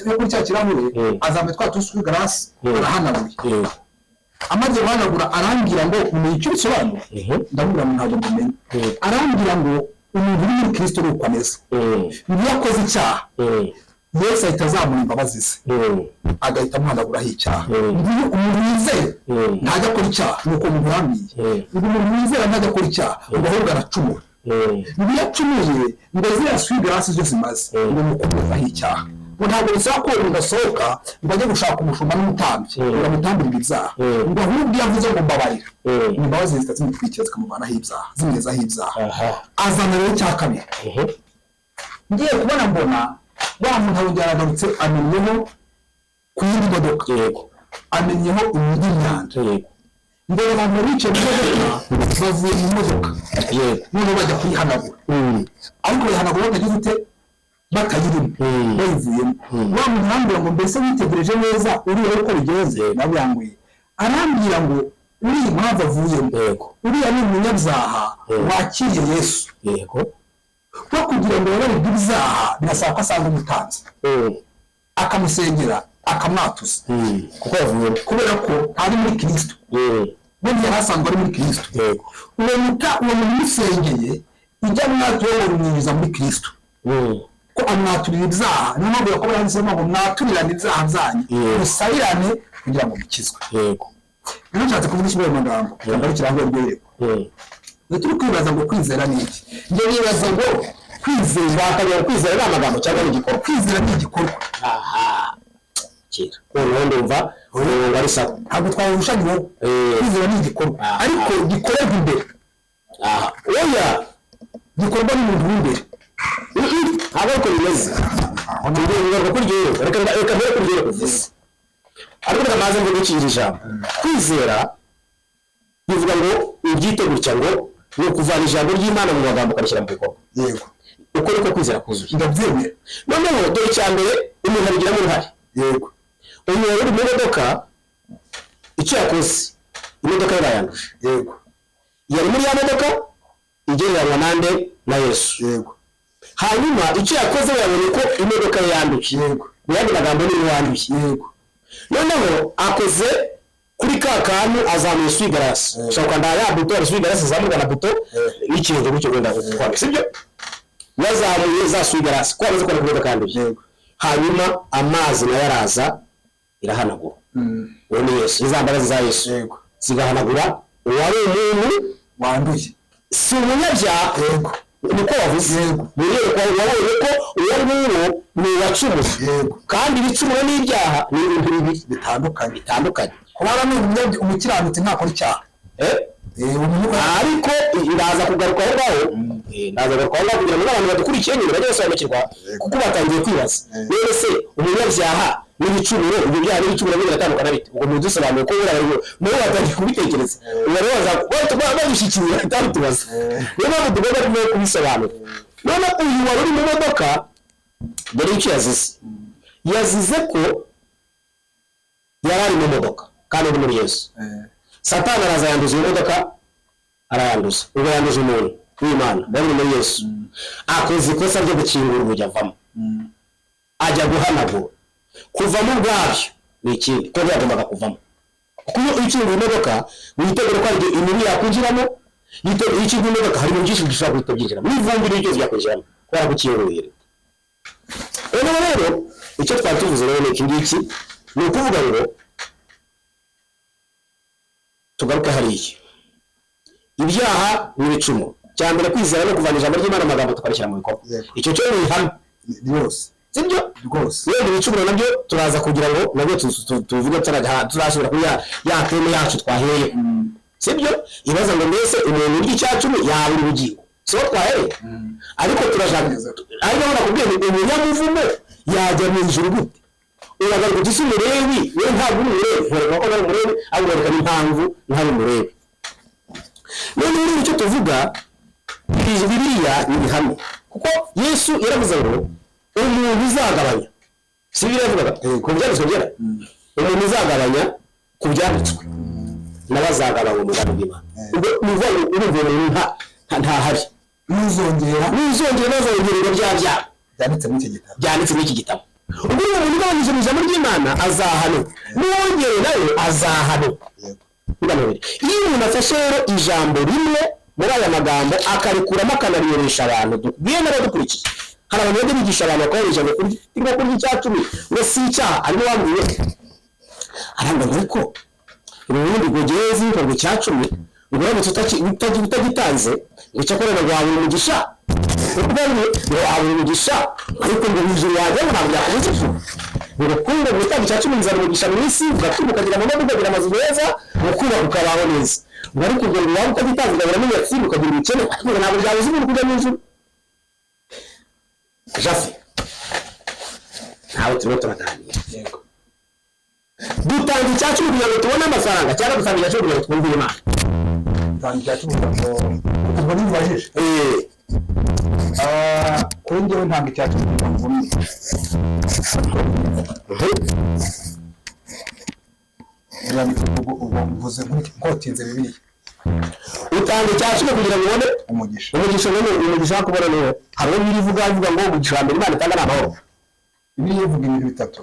yo kuri cya kirahure, azamuye twa essuie-glace, arahanaguye. Amaze guhanagura arambwira ngo umenye icyo bisobanura. Ndamubwira ngo ntabwo mbimenye. Arambwira ngo umuntu uri muri Kristo ni uko ameze, iyo akoze icyaha, Yesu ahita azamura imbabazi ze, agahita amuhanaguraho icyaha. Nguyu umuntu wizera ntajya akora icyaha, ni uko umuntu yambwiye ngo umuntu wizera ntajya akora icyaha, ngo ahubwo aracumura, ngo iyo acumuye, ngo ziriya essuie-glace zo zimaze ngo ni ukumuvaho icyaha, ngo ntabwo bisaba ko umuntu asohoka ngo ajye gushaka umushumba n'umutambyi ngo amutambirire ibyaha, ngo ahubwo iyo avuze ngo mbabarira, imbabazi zihita zimutwikira, zikamuvanaho ibyaha, zimugezaho ibyaha. Azana rero icya kabiri. Ngiye kubona mbona wa muntu arongera aragarutse, amennyeho ku yindi modoka, amennyeho indi myanda. Mbere abantu bicaye mu modoka bavuye mu modoka, noneho bajya kuyihanagura, ariko bayihanagura batagize ute, batayirimo, bayivuyemo. Wa muntu arambwira ngo mbese witegereje neza uriya uko bigenze? Nabyanguye. Arambwira ngo uriya impamvu avuyemo, uriya ni umunyabyaha wakiriye Yesu. Ko kugira ngo yabarirwe ibyaha birasaba ko asanga umutanzi, akamusengera, akamwatuza. Kuko yavuyemo. Kubera ko ntari muri Kristo, ubundi yari asanzwe ari muri Kristo. Uwo muntu umusengeye ujya mwatura ngo rumwinjiza muri Kristo, ko amwaturira ibyaha. Niyo mpamvu Yakobo yanditsemo ngo mwaturirane ibyaha byanyu, musabirane kugira ngo mukizwe. Rero nshatse kuvuga iki muri ayo magambo? Ngarukira aho rwerekwa. Iyo turi kwibaza ngo kwizera ni iki, njye nibaza ngo kwizera Wakabera kwizera ni amagambo cyangwa ni igikorwa? Kwizera ni igikorwa. Aha, kera noneho ndumva umurongo ari sawa. Ntabwo twawurushanya wowe. Kwizera ni igikorwa, ariko gikorerwa imbere. Aha, oya. Gikorwa n'umuntu w'imbere. Ntabwo ariko bimeze. Tugiye kugaruka kuri iryo yerekwa. Reka mbere kuri iryo yerekwa uvuze, ariko reka mbanze mvuge iki ijambo kwizera bivuga ngo ubyite gutya, ngo ni ukuvana ijambo ry'Imana mu magambo ukarishyira mu bikorwa. Uko niko kwizera kuzuye. Ndabyemera. Noneho dore icya mbere, umuntu abigiramo uruhare. Umuntu uri mu modoka, icyo yakoze, Imodoka ye bayanduje. Yego. Yari muri ya modoka igereranywa nande? Na Yesu. Yego. Hanyuma icyo yakoze, yabonye ko imodoka ye yanduye. Yego. Mu yandi magambo, niwe wanduye. Yego. Noneho akoze kuri ka kantu, azamuye essuie-glace. Ushobora gukanda ya buto, hari essuie-glace izamurwa na buto n'ikirenge gutyo, wenda gutwara, sibyo? Yazamuye za essuie-glace ko amaze kubona ko imodoka yanduye. Yego. Hanyuma amazi nayo araza, irahanagura. Uwo ni Yesu, za mbabazi za Yesu Yego. zigahanagura uwari umuntu wanduye. Si umunyabyaha. Yego. Niko wavuze. Yego. Mu iyerekwa wabonye ko uwo nguwo ni uwacumuye. Yego. Kandi ibicumuro n'ibyaha ni ibintu bibiri bitandukanye. Bitandukanye. Kuba ni umukiranutsi ntakora icyaha. Eh? Umuntu Ariko ndaza kugaruka aho ngaho, ndaza kugaruka aho ngaho kugira ngo n'abantu badukurikiye nyine bajye basobanukirwa, kuko batangiye kwibaza: none se umunyabyaha n'ibicumuro, ibyo byaha n'ibicumuro biratandukana bite? Ubwo mudusobanuye ko buriya bari nabo batangiye kubitekereza, ubwo rero baza badushyikiriza bahita babitubaza. Niyo mpamvu tugomba no kubisobanura. None uyu wari uri mu modoka, dore icyo yazize: yazize ko yari ari mu modoka kandi ari muri Yesu. Satani araza yanduza iyo modoka, arayanduza. Ubwo yanduje umuntu w'Imana wari uri muri Yesu. Akoze ikosa ryo gukingura urugi, avamo, ajya guhanagura. Kuvamo ubwabyo ni ikindi, ko byagombaga kuvamo, kuko iyo ukinguye imodoka witegura ko hari igihe imibu yakwinjiramo. Iyo ukinguye imodoka hari ibintu byinshi bishobora guhita byinjiramo, n'ivumbi n'ibyo byose byakwinjiramo kubera ko ukinguye. Noneho rero icyo twari tuvuze rero ni iki ngiki, ni ukuvuga ngo tugaruke hariya: ibyaha n'ibicumuro. Cya mbere, kwizera no kuvana ijambo ry'Imana mu magambo tukarishyira mu bikorwa. Yego. Icyo cyo ni ihame. Rwose. Sibyo? Rwose. Wenda ibicumuro nabyo turaza kugira ngo nabyo tuvuge, turasubira kuri ya thème yacu twahereye, sibyo? Ibaza ngo: mbese umuntu urya icya cumi yabura ubugingo? Siho twahereye, ariko turashaka, ariko nakubwiye ngo umunyamuvumo yajya mu ijuru gute? Uragaruka uti: si umurewi we? Ntabwo uri umurewi. Nkwereka ko ntari umurewi, ahubwo nkwereka n'impamvu ntari umurewi. None rero icyo tuvuga, Bibiliya ni ihame, kuko Yesu yaravuze ngo umuntu uzagabanya, si byo yavugaga ku byanditswe byera? Umuntu uzagabanya ku byanditswe nawe azagabanya umugambi w'Imana. Ubwo ni ukuvuga ngo urumva umuntu ntahari. N'uzongera. N'uzongera bazongererwa bya byago byanditse muri iki gitabo. Byanditse muri iki gitabo. Ubwo uyu muntu ugabanyije mu ijambo ry'Imana azahanwa, n'uwongereye nawe azahanwa. Yego. Bibiri. Iyo umuntu afashe rero ijambo rimwe muri aya magambo akarikuramo, akanariyoresha abantu dukwiye n'abadukurikiye, hari abantu bajya bigisha abantu bakabarisha ngo kurya, ngo kurya icya cumi ngo si icyaha. Arimo wambwiye, arambwira ngo ariko ubundi ngo ugeze ngo icya cumi, ngo uramutse utagitanze, ngo icyakora ngo wabura umugisha, ngo wabura umugisha, ariko ngo mu ijuru wajya ngo ntabwo byakubuza ijuru, ngo kumbe gutanga icya cumi bizana umugisha mu isi, ugatunga, ukagira amamodoka, ukagira amazu meza, ukubaka, ukabaho neza, ngo ariko ubwo ngo waba utagitanze ugahura n'inyatsi, ukagira ubukene, ariko ngo ntabwo byabuza umuntu kujya mu ijuru. Jafe, ntawe turimo turaganira. Yego. Dutanga icya cumi kugira ngo tubone amafaranga, cyangwa dutanga icya cumi kugira ngo twumvire Imana? Tanga icya cumi kugira ngo, ubwo nibajije. Kuri njyewe ntanga icya cumi kugira ngo mbone ubwo mvuze nkotinze Bibiliya. Utanga icya cumi kugira ngo ubone umugisha. Umugisha. None umugisha wo kubona niwo hari uwo Bibiliya ivuga, ivuga ngo umugisha wa mbere Imana itanga ni amahoro. Bibiliya ivuga ibintu bitatu.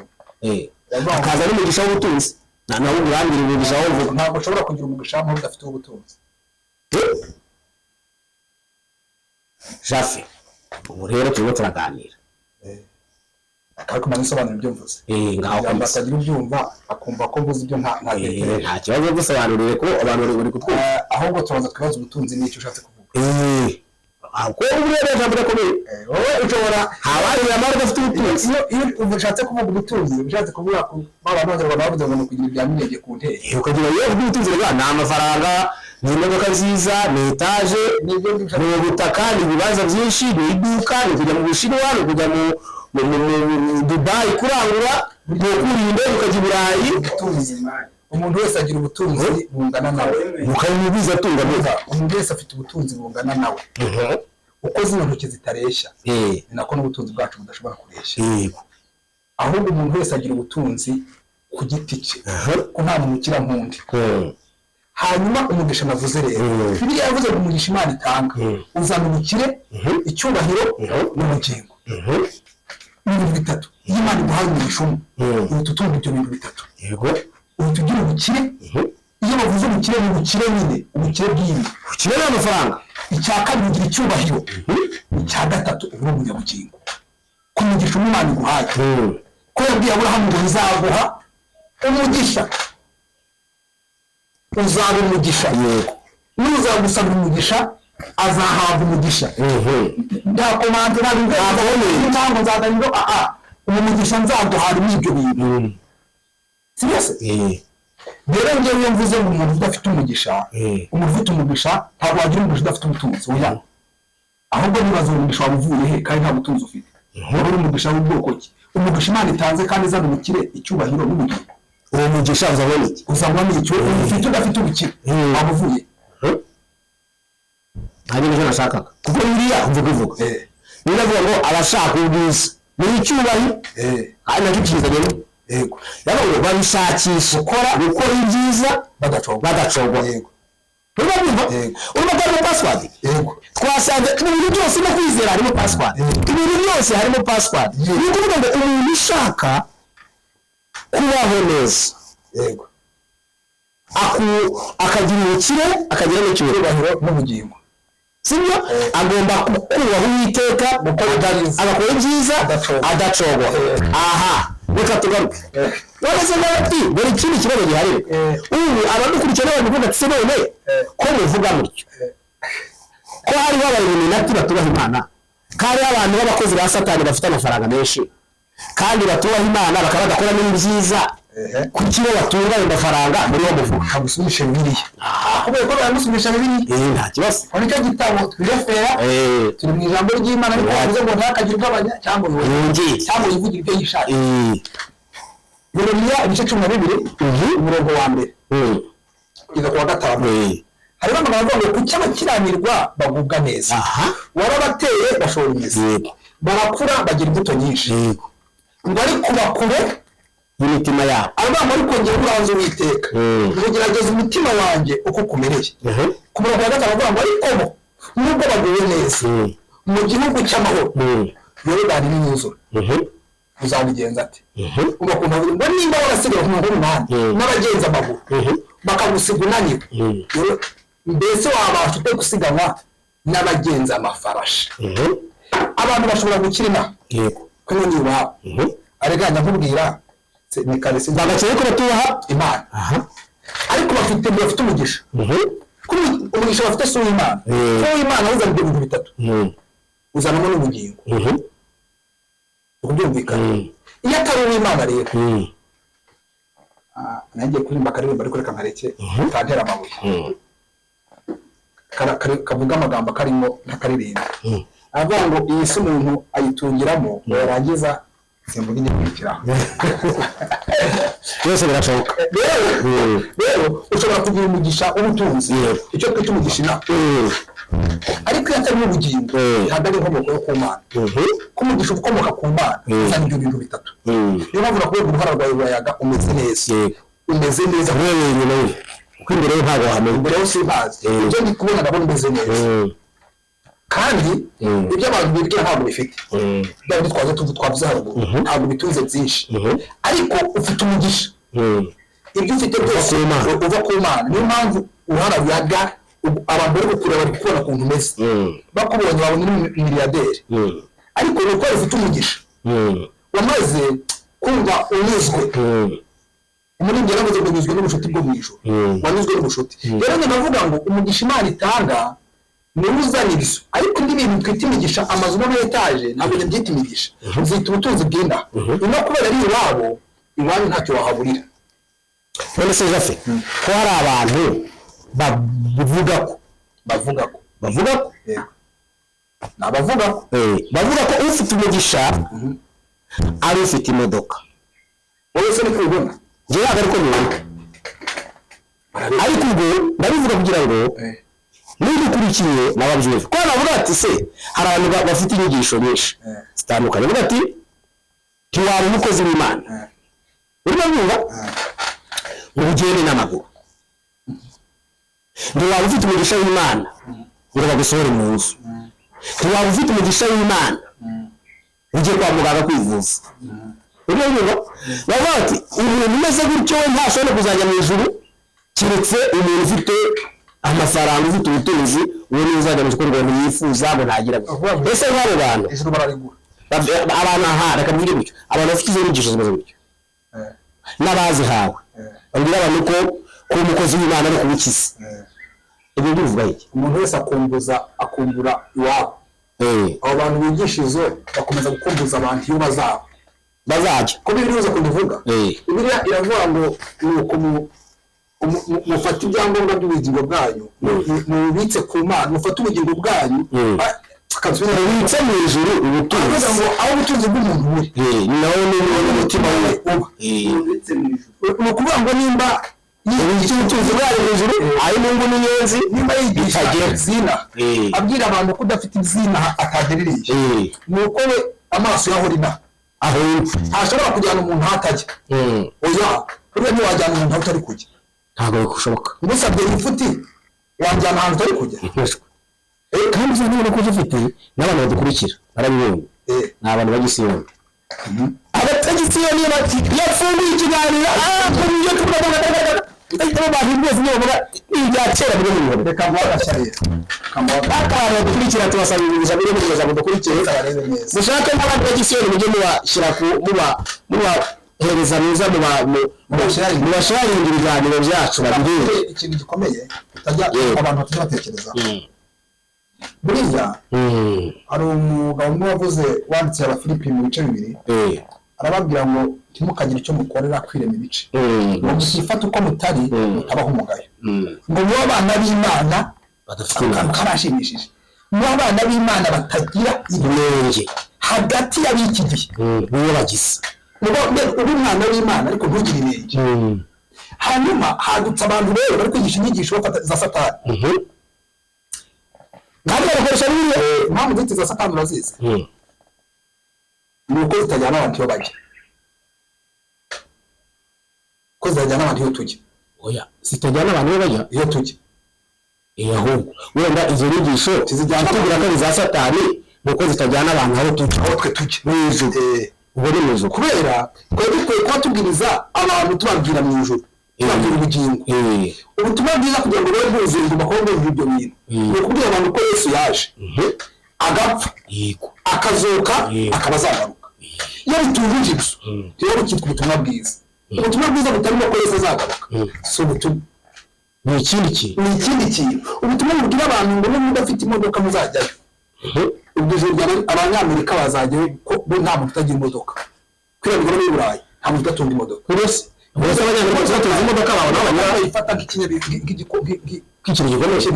Hakaza n'umugisha w'ubutunzi, nta nawe urambwira umugisha wo uvuga. Ntabwo ushobora kugira umugisha w'amahoro udafite ubutunzi. Jafe, ubu rero turimo turaganira. Akaba kumaze isobanura ibyo mvuze. Ngaho kugira ngo komeza. Atagira ubyumva akumva ko mvuze ibyo ntatekereje. Nta kibazo, gusobanurire ko abantu bari kutwumva. Ahubwo tubanza twibaza ubutunzi n'icyo ushatse kuvuga. Kuko ubu rero ijambo rikomeye. Wowe ushobora Habaye amahoro udafite ubutunzi. Iyo ushatse kuvuga ubutunzi, ushatse kuvuga ku ba bantu b'Abanyarwanda bavuze ngo ni ukugira ibya mirenge ku nteko. Ukagira iyo uvuga ubutunzi rero, ni amafaranga, ni imodoka nziza, ni etaje, Ni ibyo ngibyo. Ni ubutaka, ni ibibanza byinshi, ni iduka, ni ukujya mu Bushinwa, ni ukujya mu Dubayi kurangura, ni ukurira indege ukajya i Burayi. Ubutunzi, umuntu wese agira ubutunzi bungana nawe. Ukabimubwiza atunga neza. Umuntu wese afite ubutunzi bungana nawe. Uko zino ntoki zitareshya, ni nako n'ubutunzi bwacu budashobora kureshya. Ahubwo umuntu wese agira ubutunzi ku giti cye, ko nta muntu ukira nk'undi. Hanyuma umugisha navuze rero, Bibiliya yavuze ngo umugisha Imana itanga uzana ubukire, icyubahiro n'ubugingo. Ibintu bitatu. Iyo Imana iguhaye umugisha umwe, uhita utunga ibyo bintu bitatu. Uhita ugira ubukire. Iyo bavuze ubukire, ni ubukire nyine, ubukire bw'iyi Ubukire ni amafaranga. Icya kabiri, ugira icyubahiro. Icya gatatu, uba uri umunyabugingo ku mugisha umwe Imana iguhaye. Ko yabwiye Aburahamu ngo nzaguha umugisha, uzaba umugisha, n'uzagusabira umugisha azahabwa umugisha. Nta komande, ntabwo ntabwo nzazana ngo aha uwo mugisha nzaguha harimo ibyo bintu, si byose. Rero njyewe iyo mvuze ngo umuntu udafite umugisha, umuntu ufite umugisha, ntabwo wagira umugisha udafite ubutunzi, oya. Ahubwo nibaza umugisha waba uvuye he kandi nta butunzi ufite? Waba uri umugisha w'ubwoko ki? Umugisha Imana itanze kandi izana ubukire, icyubahiro n'ubugingo. Uwo mugisha uzabona iki? Uzabona icyo ufite udafite ubukire, waba uvuye? Ntabwo nicyo nashakaga, kuko biriya mvuga ivuga niba avuga ngo abashaka ubwiza ni icyubahiro, kandi nacyo kizanye. Rero ngo babishakisha gukora ibyiza badacogwa. Urumva byumva? Urumva ko harimo password? Twasanze mu bintu byose no kwizera harimo password. Ibintu byose harimo password. Ni ukuvuga ngo umuntu ushaka kubaho neza, akagira ubukire, akagira n'icyubahiro n'ubugingo, sibyo? Agomba kubaha Uwiteka, agakora ibyiza adacogwa. Aha reka tugaruke none se nawe, dore ikindi kibazo gihari. Ubu abadukurikiye n'abantu bavuga ati se none ko muvuga mutyo, ko hariho abayiluminati batubaha Imana, ko hariho abantu b'abakozi ba Satani bafite amafaranga menshi kandi batubaha Imana, bakaba badakora n'ibyiza, kuki bo batunga ayo mafaranga muri wo muvuga? Ntagusumisha Bibiliya, kubera ko baramusumisha Bibiliya. Nta kibazo. Muri icyo gitabo twirefera, turi mu ijambo ry'Imana, ariko bavuze ngo ntihakagire ugabanya cyangwa yongere cyangwa yivugire ibyo yishakiye. Yeremiya ibice 12, umurongo wa 1 kugeza ku wa 5, hariho amagambo avuga ngo kuki abakiranirwa bagubwa neza, warabateye bashora imizi, barakura bagira imbuto nyinshi, ngo ariko bakure y'imitima yabo. Aravuga ariko ngewe uranze Uwiteka, ngo gerageza umutima wanjye uko ukumereye. Ku murongo wa 5 avuga ngo ariko bo nubwo baguwe neza mu gihugu cy'amahoro, Yorodani n'imyuzure, uzabigenza ate? Ugakuntu avuga ngo nimba warasigaye ku murongo w'8 n'abagenza amaguru bakagusiga unaniwe, mbese wabasha ute gusiganwa n'abagenza amafarashi? Abantu bashobora gukira inaha kuko ni iwabo. Arega nkubwira ni kare bagakeye ko batubaha Imana, ariko bafite umugisha. Umugisha bafite si uw'Imana. Si uw'Imana uzana ibyo bintu bitatu, uzanamo n'ubugingo. Ubyumvikana? Iyo atari uw'Imana rero, nanjye kuririmba akaririmba, ariko reka nkareke utantera amabuye, kavuga amagambo karimo ntakaririmba, aravuga ngo iyi si umuntu ayitungiramo, yarangiza simvuga igikurikiraho. Byose birashoboka. Rero ushobora kugira umugisha w'ubutunzi, icyo twita umugisha inaha, ariko iyo atari ubugingo ntabwo ari inkomoko yo ku Mana. Ko umugisha ukomoka ku Mana uzana ibyo bintu bitatu. Niyo mpamvu nakubwira uruhara rwawe rurayaga, umeze neza, umeze neza kuko imbere ye ntabwo wahamenya. Imbere yo simpazi, ibyo ndi kubona ndabona umeze neza, kandi ibyo abantu bibwira ntabwo bifite bya bindi twaze twavuze haruguru, ntabwo bitunze byinshi, ariko ufite umugisha. Ibyo ufite byose uva ku Mana. Niyo mpamvu uruhara ruyaga, abantu bari kukureba bari kubona ukuntu umeze, bakubonye babona uri miliyaderi, ariko ni uko ufite umugisha wamaze kumva unyuzwe. Umuririmbyi yaravuze ngo nyuzwe n'ubucuti bwo mu ijuru, wanyuzwe n'ubucuti. Rero njye ndavuga ngo umugisha Imana itanga niwo uzana ibyo, ariko indi bintu twita imigisha, amazu n'ama etaje, ntabwo njye mbyita imigisha, nzita ubutunzi bw'inaha. Ino kubera ari iwabo, iwanyu ntacyo wahaburira. None se Jafe, ko hari abantu bavuga ko bavuga ko bavuga ko ni abavuga ko bavuga ko ufite umugisha ari ufite imodoka. Wowe se niko ubibona? Njyewe ntabwo ariko mbibona, ariko ubwo ndabivuga kugira ngo n'udukurikiye nawe abyumve. Kuko navuga ati se hari abantu bafite inyigisho nyinshi zitandukanye, bavuga ati ntiwaba umukozi w'Imana urimo kumva ngo ugende n'amaguru. Ntiwaba ufite umugisha w'Imana ngo bagusohore mu nzu. Ntiwaba ufite umugisha w'Imana ujye kwa muganga kwivuza. Urumva bavuga bati umuntu umeze gutyo we ntashobora kuzajya mu ijuru, keretse umuntu ufite amafaranga, ufite ubutunzi, uwo niwe uzajya mu ijuru ngo ntiyifuza ngo ntagira. Ese nk'abo bantu ijuru bararigura abantu aha reka mvuge gutyo, abantu bafite izo nyigisho zimeze gutyo n'abazihawe babwira abantu ko kuba umukozi w'Imana ari ukubikiza. Ibyo bivuga iki? Umuntu wese akumbuza akumbura iwabo. Abo bantu bigisha izo bakomeza gukumbuza abantu iyo bazaba bazajya. Ko Bibiliya iza kubivuga. Bibiliya iravuga ngo nuko mufate ibyangombwa by'ubugingo bwanyu, mubitse ku Mana, mufate ubugingo bwanyu, mubitse mu ijuru ubutunzi. Ngo aho ubutunzi bw'umuntu buri nawe n'umutima we uba. Ni ukuvuga ngo nimba ubutunzi bwayo mu ijuru aho inyungu n'inyenzi nimba yigisha izina abwira abantu ko udafite izina atagerereye, ni uko we amaso yahora inaha aho ntashobora kujyana umuntu aho atajya. Oya, buriya ntiwajyana umuntu aho utari kujya, ntabwo bishoboka. Ngusabye imfuti wajyana ahantu utari kujya. Kandi uzabona ko ufite n'abantu badukurikira barabibonye, ni abantu b'Igisiyoni. Abatagisiyoni yafunguye ikiganiro dukurikira tubasaba ibiza biri mu mudukurikire, mushake n'abandi b'Igisiyoni mujye mubashyira mubahereza mwiza, mubasharinga ibiganiro byacu babirebe. Ikintu gikomeye abantu batajya batekereza buriya, hari umugabo umwe wavuze wanditse Abafilipi mu bice 2, arababwira ngo ntimukagire icyo mukorera kwirema ibice, ngo mutifate uko mutari mutabaho umugayo, ngo mube abana b'Imana akantu karashimishije, mube abana b'Imana batagira inenge hagati y'ab'iki gihe biyobagiza. Ube umwana w'Imana ariko ntugire inenge. Hanyuma hadutse abantu rero bari kwigisha inyigisho za Satani. Kandi bagakoresha Bibiliya. Impamvu ziti za Satani urazizi, ni uko zitajyana abantu iyo bajya, ko zitajyana abantu iyo tujya. Oya, zitajyana abantu iyo bajya, iyo tujya. Ahubwo wenda izo nyigisho tubwira ko ari iza Satani, ni uko zitajyana abantu aho tujya, aho twe tujya mu ijuru. Ubwo ni mu ijuru kubera twari dukwiye kuba tubwiriza abantu tubabwira mu ijuru, tubabwira ubugingo, ubutumwa bwiza kugira ngo babe bwuzuye ngo bakore ibyo bintu. Ni ukubwira abantu ko Yesu yaje agapfa akazuka akaba azagaruka. Iyo bitujuje ibyo rero bikitwa ubutumwa bwiza. Ubutumwa bwiza butarimo ko Yesu azagaruka si ubutumwa, ni ikindi kintu, ni ikindi kintu. Ubutumwa bubwira abantu ngo niba udafite imodoka muzajyayo. Ubwo ijuru Abanyamerika bazajyayo ko bo nta muntu utagira imodoka. Kubera migabane y'u Burayi nta muntu udatunga imodoka. Bose Abanyamerika batunze imodoka babona bayifata nk'ikintu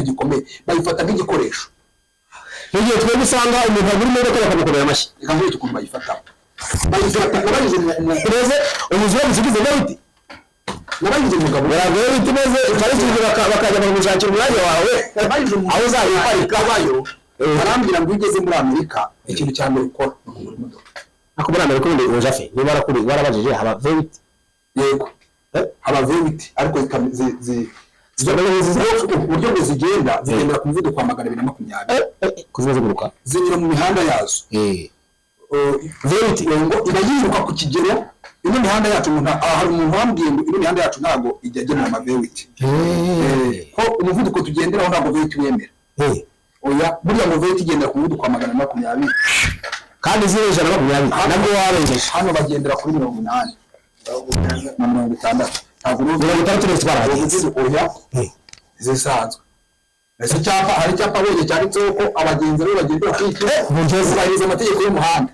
gikomeye, bayifata nk'igikoresho. N'igihe twebwe usanga umuntu agura imodoka bakamukorera amashyi. Reka nkwereke ukuntu bayifata. Bayifata nabajije umuzungu usigize gahiti, nabajije umugabo baragoye biti maze ukarikije bakajya bakagushakira umwanya wawe aho uzajya uparika bayo. Barambwira ngo iyo ugeze muri Amerika ikintu cya mbere ukora ni ukugura imodoka. Ariko muri Amerika ubundi ujafe niba warabajije haba V8. Yego, haba V8 ariko uburyo ngo zigenda zigendera ku muvuduko wa 220 kuziba ziguruka zinyura mu mihanda yazo. V8 ngo iba yiruka ku kigero. Ino mihanda yacu hari umuntu wambwiye ngo ino mihanda yacu ntabwo ijya agenewe ama V8, ko umuvuduko tugenderaho ntabwo V8 wemera. Oya, buriya ngo V8 igendera ku muvuduko wa 220 kandi ziri 120 nabwo warengeje. Hano bagendera kuri 80 na 60, ntabwo 60 n'itwara abagenzi. Oya, zisanzwe. Ese cyapa hari icyapa abonye cyanditseho ko abagenzi aribo bagendera kuri iki, bubahiriza amategeko y'umuhanda.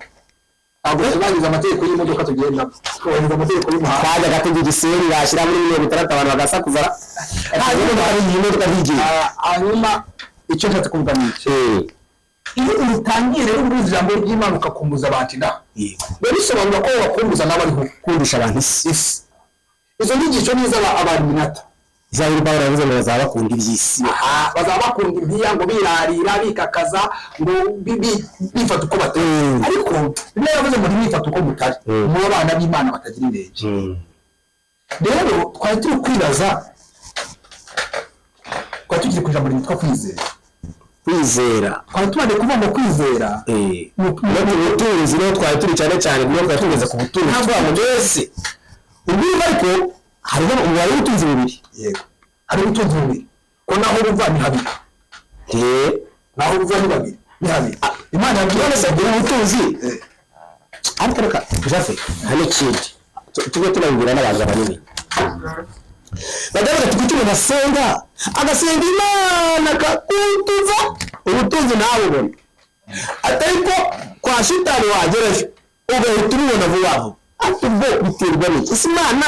Ntabwo tubahiriza amategeko y'imodoka tugendamo, twubahiriza amategeko y'umuhanda. Twajyaga tujya Gisenyi bashyira muri 60 abantu bagasakuza, imodoka ntigenda. Hanyuma icyo nshatse kuvuga ni iki: iyo utangiye rero ubwiza ijambo ry'Imana ukakumbuza abantu inaha, biba bisobanura ko wakumbuza nawe ariho kundisha abantu isi. Izo nyigisho ni iz'abaminata. Izabiri Pawulo yavuze ngo bazaba bakunda iby'isi, bazaba bakunda impiya ngo birarira bikakaza ngo bifata uko batari. Ariko Bibiliya yavuze ngo ntibifate uko mutari, mube abana b'Imana batagira inenge. Rero twari turi kwibaza Tukiri ku ijambo ryitwa kwizera. Kwizera. Twari tumaze kuvuga ngo kwizera No ku butunzi niho twari turi cyane cyane, niho twari tugeze ku butunzi twavuga mbese ubwiza, ariko hariho umubare w'ubutunzi bubiri. Yego, hari ubutunzi bubiri, ko naho buva ni habiri. Naho buva ni babiri, ni habiri. Imana yabwiye None se ubu butunzi, ariko reka Jafe, hari n'ikindi tujye tunabibwira n'abantu banini bagaragaza ati kuki umuntu asenga, agasenga Imana akakutuza ubutunzi ntabubone, atari ko kwa shitani wagerayo ugahita ubibona vuba vuba? Ariko ubwo biterwa n'iki? Ese Imana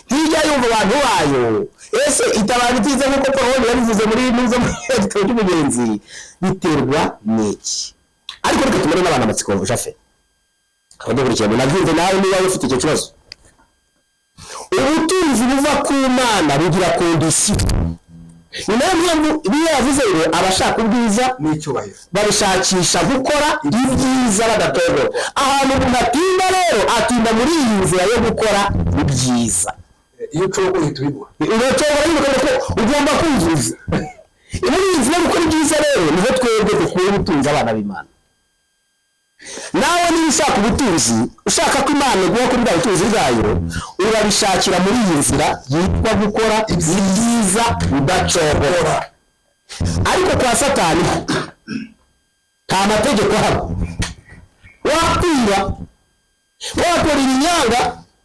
ntijya yumva abantu bayo? Ese itabara itiza nk'uko Paul yabivuze muri nuza muri igitabo cy'umugenzi? Biterwa n'iki? Ariko reka tumare n'abantu amatsiko, Jafe, abadukurikiye munabyumve, nawe niba ufite icyo kibazo. Ubutunzi buva ku Mana bugira condition. Ni nayo mpamvu iyo yavuze ngo abashaka ubwiza n'icyubahiro babishakisha gukora ibyiza badatogora. Ahantu umuntu atinda rero, atinda muri iyi nzira yo gukora ibyiza. Iyo ucogoye uhita ubibura. Uracogora nyine ukabona ko ugomba kuzuza. Muri iyi nzira yo gukora ibyiza rero niho twebwe dukura ubutunzi, abana b'Imana. Nawe niba ushaka ubutunzi, ushaka ko Imana iguha kuri bwa butunzi bwayo, urabishakira muri iyi nzira yitwa gukora ibyiza udacogora. Ariko kwa Satani nta mategeko ahaba. Wakwiba, wakora ibinyanga,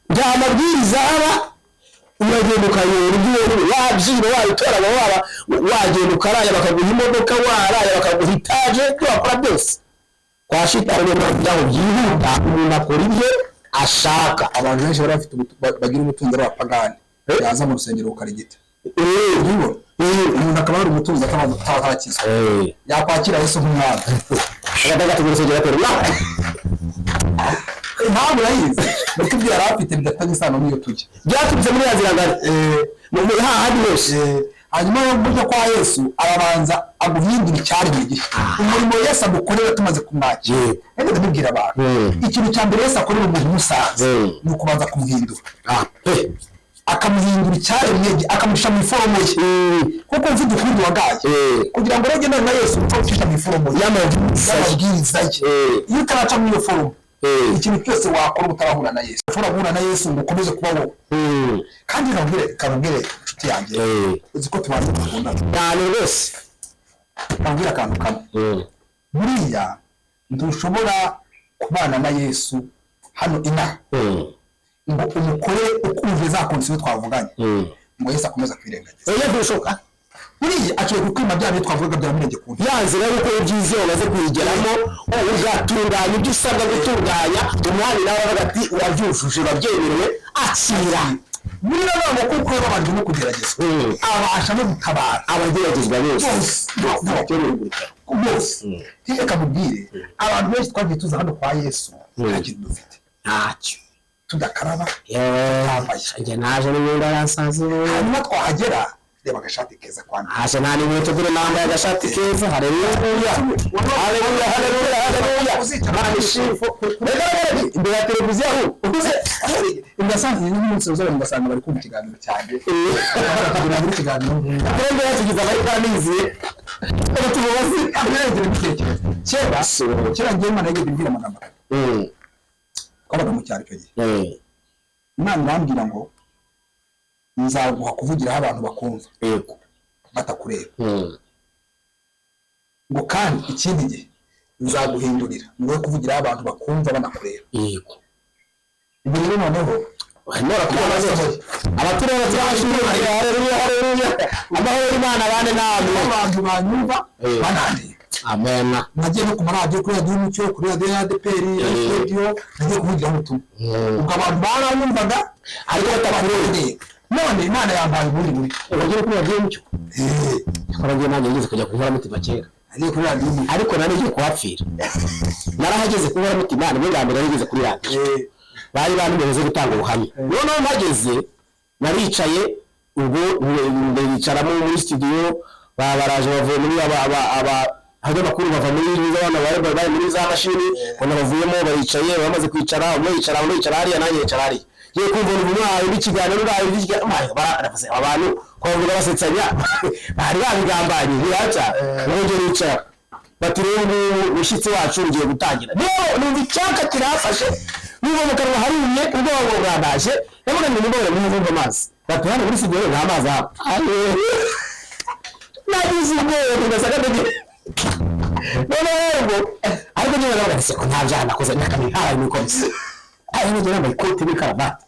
nta mabwiriza aba. Uragenda ukayora ibyo ubonye, wabyiba, wabitora, waba wagenda ukaraya bakaguha imodoka, waraya bakaguha itaje, ibyo wakora byose kwa shitani niyo byaho byihuta, umuntu akora ibyo ashaka. Abantu benshi bari bafite bagira ubutunzi ari abapagani, yaza mu rusengero ukarigita. Ubibona, umuntu akaba ari umutunzi atabanza atarakizwa, yakwakira Yesu nk'umwami agataga urusengero atera Impamvu urayizi, nuko ibyo yari afite bidafitanye isano n'iyo tujya. Byaturutse muri ya nzira ngari muri hahandi hose. Hanyuma yo buryo kwa Yesu arabanza aguhindura icyaremwe gishya. Umurimo Yesu agukorera tumaze kumwakira, reka ndabibwira abantu, ikintu cya mbere Yesu akorera umuntu umusanze ni ukubanza kumuhindura, akamuhindura icyaremwe, akamucisha mu iforomo ye, kuko mfite ukundi wagaye kugira ngo ugendane na Yesu upfa gucisha mu iforomo ye y'amabwiriza ye. Iyo utaraca muri iyo foromo, ikintu cyose wakora utarahura na Yesu, ushobora guhura na Yesu ngo ukomeze kuba wowe. Kandi kamubwire inshuti yanjye, uzi ko tubanza dukundana cyane rwose. Kamubwire akantu kamwe: buriya ntushobora kubana na Yesu hano inaha ngo umukore ukumve za condition twavuganye, ngo Yesu akomeze akwirengagiza. Oya, ntibishoboka. Buriya aciye kukwima bya bintu twavugaga bya mirenge ku ya nzira yo gukora ibyiza umaze kuyigeramo, ugatunganya ibyo usabwa gutunganya, umwami nawe aravuga ati urabyujuje, urabyemerewe, akira. Muri rero kuko babanje no kugeragezwa, abasha no gutabara abageragezwa bose. Bose. Reka mubwire, abantu benshi twagiye tuza hano kwa Yesu nta kintu dufite, ntacyo, tudakaraba, tutambaye. Njye naje n'imyenda yasaze. Hanyuma twahagera, reba agashati keza kwambara. Haje nta n'inkweto, dore nambaye agashati keza. Haleluya, haleluya, haleluya, haleluya, Imana ishimwe. Reka reka, imbere ya televiziyo aho uvuze. Ugasanga n'umunsi uzabona, ugasanga bari kumva ikiganiro cyanjye, bakagera muri kiganiro. Twembi yatugize amahirwe aniziye reka tumubaze. Abirebye ibitekerezo kera kera, ngewe Imana yigeze imbwira amagambo atatu. Twabaga mu cyaro icyo gihe. Imana irambwira ngo nzaguha kuvugiraho abantu bakumva batakureba, ngo kandi ikindi gihe nzaguhindurira ngo kuvugiraho abantu bakumva banakureba. Ibyo rero noneho barimo barakubona bose, abaturage turabashimiye. Haleluya, haleluya, amahoro y'Imana abane namwe. Abantu banyumva banandeba. Amen. Nagiye no ku maradiyo, kuri radiyo Umucyo, kuri radiyo ya ADEPR, radiyo nagiye kuvugiraho ubutumwa. Ubwo abantu baranyumvaga ariko batakureba. None Imana yambaye ubundi buryo. Wagiye kuri radiyo Umucyo? Yakora ngiye nanjye ngeze kujya ku Nkoramutima kera. Nagiye kuri radiyo Umucyo. Ariko nari ngiye kuhapfira. Narahageze ku Nkoramutima, nibwo bwa mbere narigeze kuri radiyo. Bari bantumye zo gutanga ubuhamya. Noneho mpageze naricaye, ubwo bicaramo muri studio, baraje bavuye muri aba aba aba abanyamakuru bava muri za bana bari muri za mashini, ubona bavuyemo baricaye. Bamaze kwicara, umwe yicara, undi yicara hariya, nanjye yicara hariya. Ngiye kumva umwayi n'ikiganiro ngayo n'ikiganiro, baravuze abantu ko bavuga basetsanya, bari babigambanye ntiraca. Ngo njye nicara, bati rero ngubu umushyitsi wacu ugiye gutangira. Rero numva icyaka kirafashe, numva mu kanwa harumye, ubwoba ngo bwandaje. Ndavuga ngo nimugoroba nimuvumba amazi. Bati hano muri studio nta mazi ahaba. Nagize ubwoba ndasaka ndege. Noneho rero ariko njyewe ndavuga nti ko nta byaha nakoze, nyakamenya ntabaye nikomeza. Ariko njyewe nambaye ikoti n'ikarabati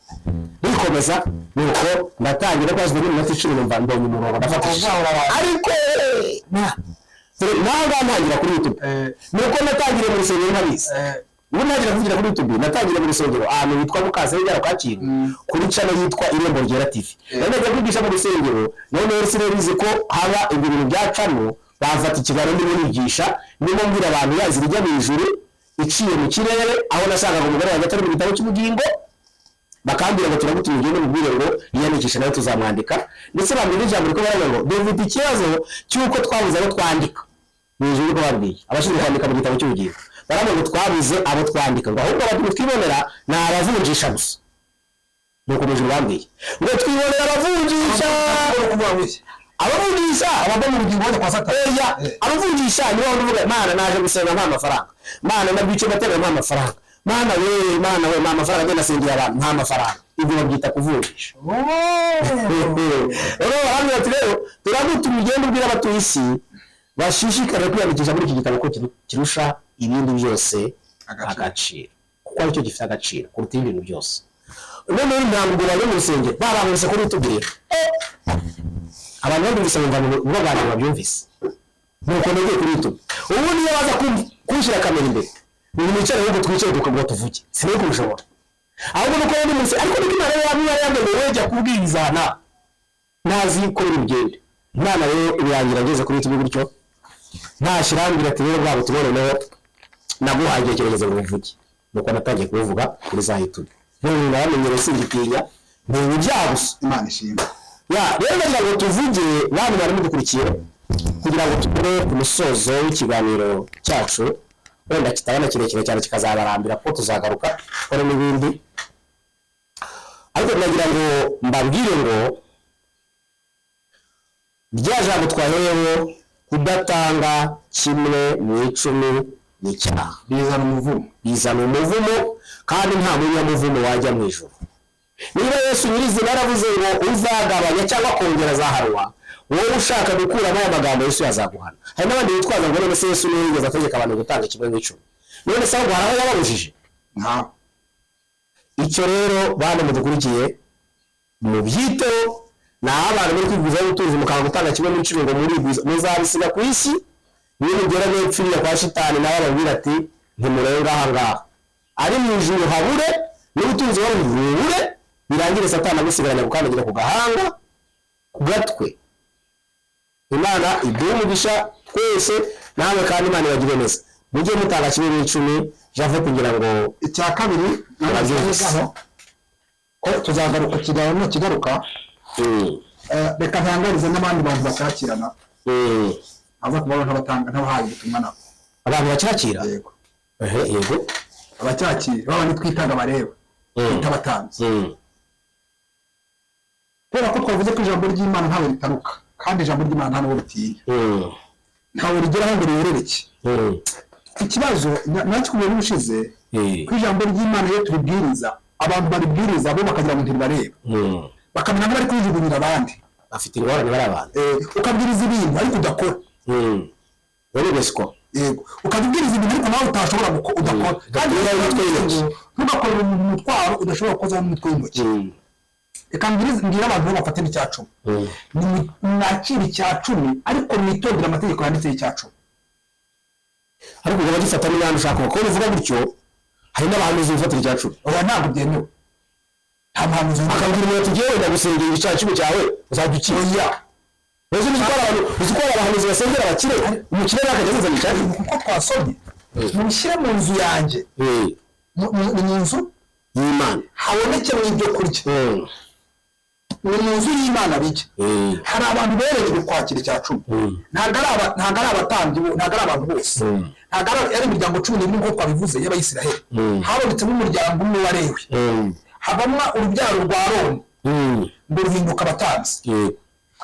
nikomeza, nuko ndatangira ko hashize n'iminota 10 numva mbonye umurongo ndafatishije. Ariko naho ngaho ntangira kuri YouTube, nuko natangiriye mu rusengero ntabizi. Ubu ntangira kuvugira kuri YouTube, natangiriye mu rusengero ahantu hitwa Mukasengera Kacyiru, kuri channel yitwa Irembo Ryera TV. Nari najya kwigisha mu rusengero, none rero sinari ko haba ibyo bintu bya channel. Bamfata ikiganiro ndimo nigisha, ndimo mbwira abantu ya nzira ijya mu ijuru iciye mu kirere, aho nasangaga umugore wanjye atari mu gitabo cy'ubugingo. Bakambwira ngo turagutumye ugende mubwire ngo yiyandikishe nawe tuzamwandika. Ndetse bambwira ijambo riko baravuga ngo dufite ikibazo cy'uko twabuze abo twandika mu ijuru. Ko babwiye abashinzwe kwandika mu gitabo cy'ubugingo, baravuga ngo twabuze abo twandika, ngo ahubwo abantu twibonera ni abavunjisha gusa. Nuko mu ijuru bambwiye ngo twibonera abavunjisha. Abavunjisha abava mu bugingo bajya kwa Satani. Oya, abavunjisha nibo bavuga Mana naje gusenga nta mafaranga, Mana nabwice batega nta mafaranga, Mana we, Mana we, nta mafaranga, ngenda nasengera abantu nta mafaranga. Ibyo babyita kuvunjisha. Rero barambwira ati rero turagutuma ugende ubwira abatuye isi bashishikarire kwiyandikisha muri iki gitabo, ko kirusha ibindi byose agaciro, kuko aricyo gifite agaciro kuruta ibindi bintu byose. Noneho ntabwo bajya mu rusengero babangutse kuri YouTube rero abantu babyumvise bumva ubwo bwa nyuma babyumvise. Nuko nagiye kuri YouTube. Ubu niyo baza kunshyira kamera imbere ni mwicare, ahubwo twicare tukavuga tuvuge, sinari kubishobora. Ahubwo nuko ndi munsi, ariko niko Imana yaba yambwiye ngo wejya kubwirizana ntazi ko biri bugende. Imana rero ibirangira ngeze kuri YouTube gutyo, ntashyirambwira ati rero bwabo tuboneneho naguhaye igihe kirageze ngo uvuge. Nuko natangiye kubivuga kuri za YouTube, none naramenyereye singitinya, ni ibyaha gusa. Imana ishimwe. Ya rero ndagira ngo tuvuge bantu bari mudukurikiye, kugira ngo tugere ku musozo w'ikiganiro cyacu, wenda kitabana kirekire cyane kikazabarambira, kuko tuzagaruka dukore n'ibindi. Ariko ndagira ngo mbabwire ngo rya jambo twahereweho, kudatanga kimwe mu icumi ni icyaha, bizana umuvumo, bizana umuvumo, kandi nta munyamuvumo wajya mu ijuru. Niba Yesu nyirizina yaravuze ngo uzagabanya cyangwa kongera azahanwa, wowe ushaka gukuramo aya magambo Yesu yazaguhana. Hari n'abandi bitwaza ngo none se Yesu niwe yigeze ategeka abantu gutanga kimwe mu icumi, none se ahubwo hari aho yababujije? Ntawe. Icyo rero bana mudukurikiye mubyiteho, naho abantu muri kwigwizaho ubutunzi mukanga gutanga kimwe mu icumi ngo murigwiza, muzabisiga ku isi. Niyo mugera n'epfiriya kwa shitani, nawe ababwira ati ntimurenga aha ngaha, ari mu ijuru habure n'ubutunzi bubure, birangire Satani agusigaranye gukandagira ku gahanga ku gatwe. Imana iduhe umugisha twese namwe, kandi Imana ibagire neza. Mujye mutanga kimwe mu icumi jave kugira ngo icya kabiri Murabyumvise. ko tuzagaruka ikiganiro kigaruka. Reka ntangarize n'abandi bantu bacyakirana, aza kubaho ntabatanga ntabahaye ubutumwa nabo. Abantu bacyakira? Yego. Yego. Abacyakira baba twitaga bareba twita abatambyi, kubera ko twavuze ko ijambo ry'Imana ntawe ritaruka, kandi ijambo ry'Imana nta n'uwo ritinya, ntawe rigeraho ngo riyorereke. Ikibazo nakikubwiye n'ubushize, ko ijambo ry'Imana iyo turibwiriza abantu baribwiriza bo bakagira ngo ntiribareba, bakamenya ko bari kurijugunyira abandi, bafite ingorane bari abantu. Ukabwiriza ibintu ariko udakora. Werebeswa. Yego, ukabwiriza ibintu ariko nawe utashobora udakora, kandi ntugakorere umuntu umutwaro udashobora gukozaho n'umutwe w'intoki. Reka mbwire abantu bafate n'icya cumi, mwakire icya cumi ariko mwitondere amategeko yanditseho icya cumi. Ariko ugomba gifata n'imyanda ushaka, kuko bivuga gutyo hari n'abahanuzi bifatira icya cumi. Oya, ntabwo byemewe, nta muhanuzi akabwira umuntu ati ngewe ndagusengera icya cumi cyawe uzajya ukiza. Oya. Uzi ko hari abahanuzi basengera abakire, umukire nawe akajya azana icya cumi. Kuko twasomye mushyire mu nzu yanjye, mu nzu y'Imana habonekemo ibyo kurya, ni mu nzu y'Imana bijya. Hari abantu berejwe kwakira icya cumi, ntabwo ari abatambyi, ntabwo ari abantu bose, ntabwo ari imiryango 12 nk'uko twabivuze y'Abayisiraheli. Habonetsemo umuryango umwe wa Lewi, Habamo urubyaro rwa Aroni ngo ruhinduka abatambyi.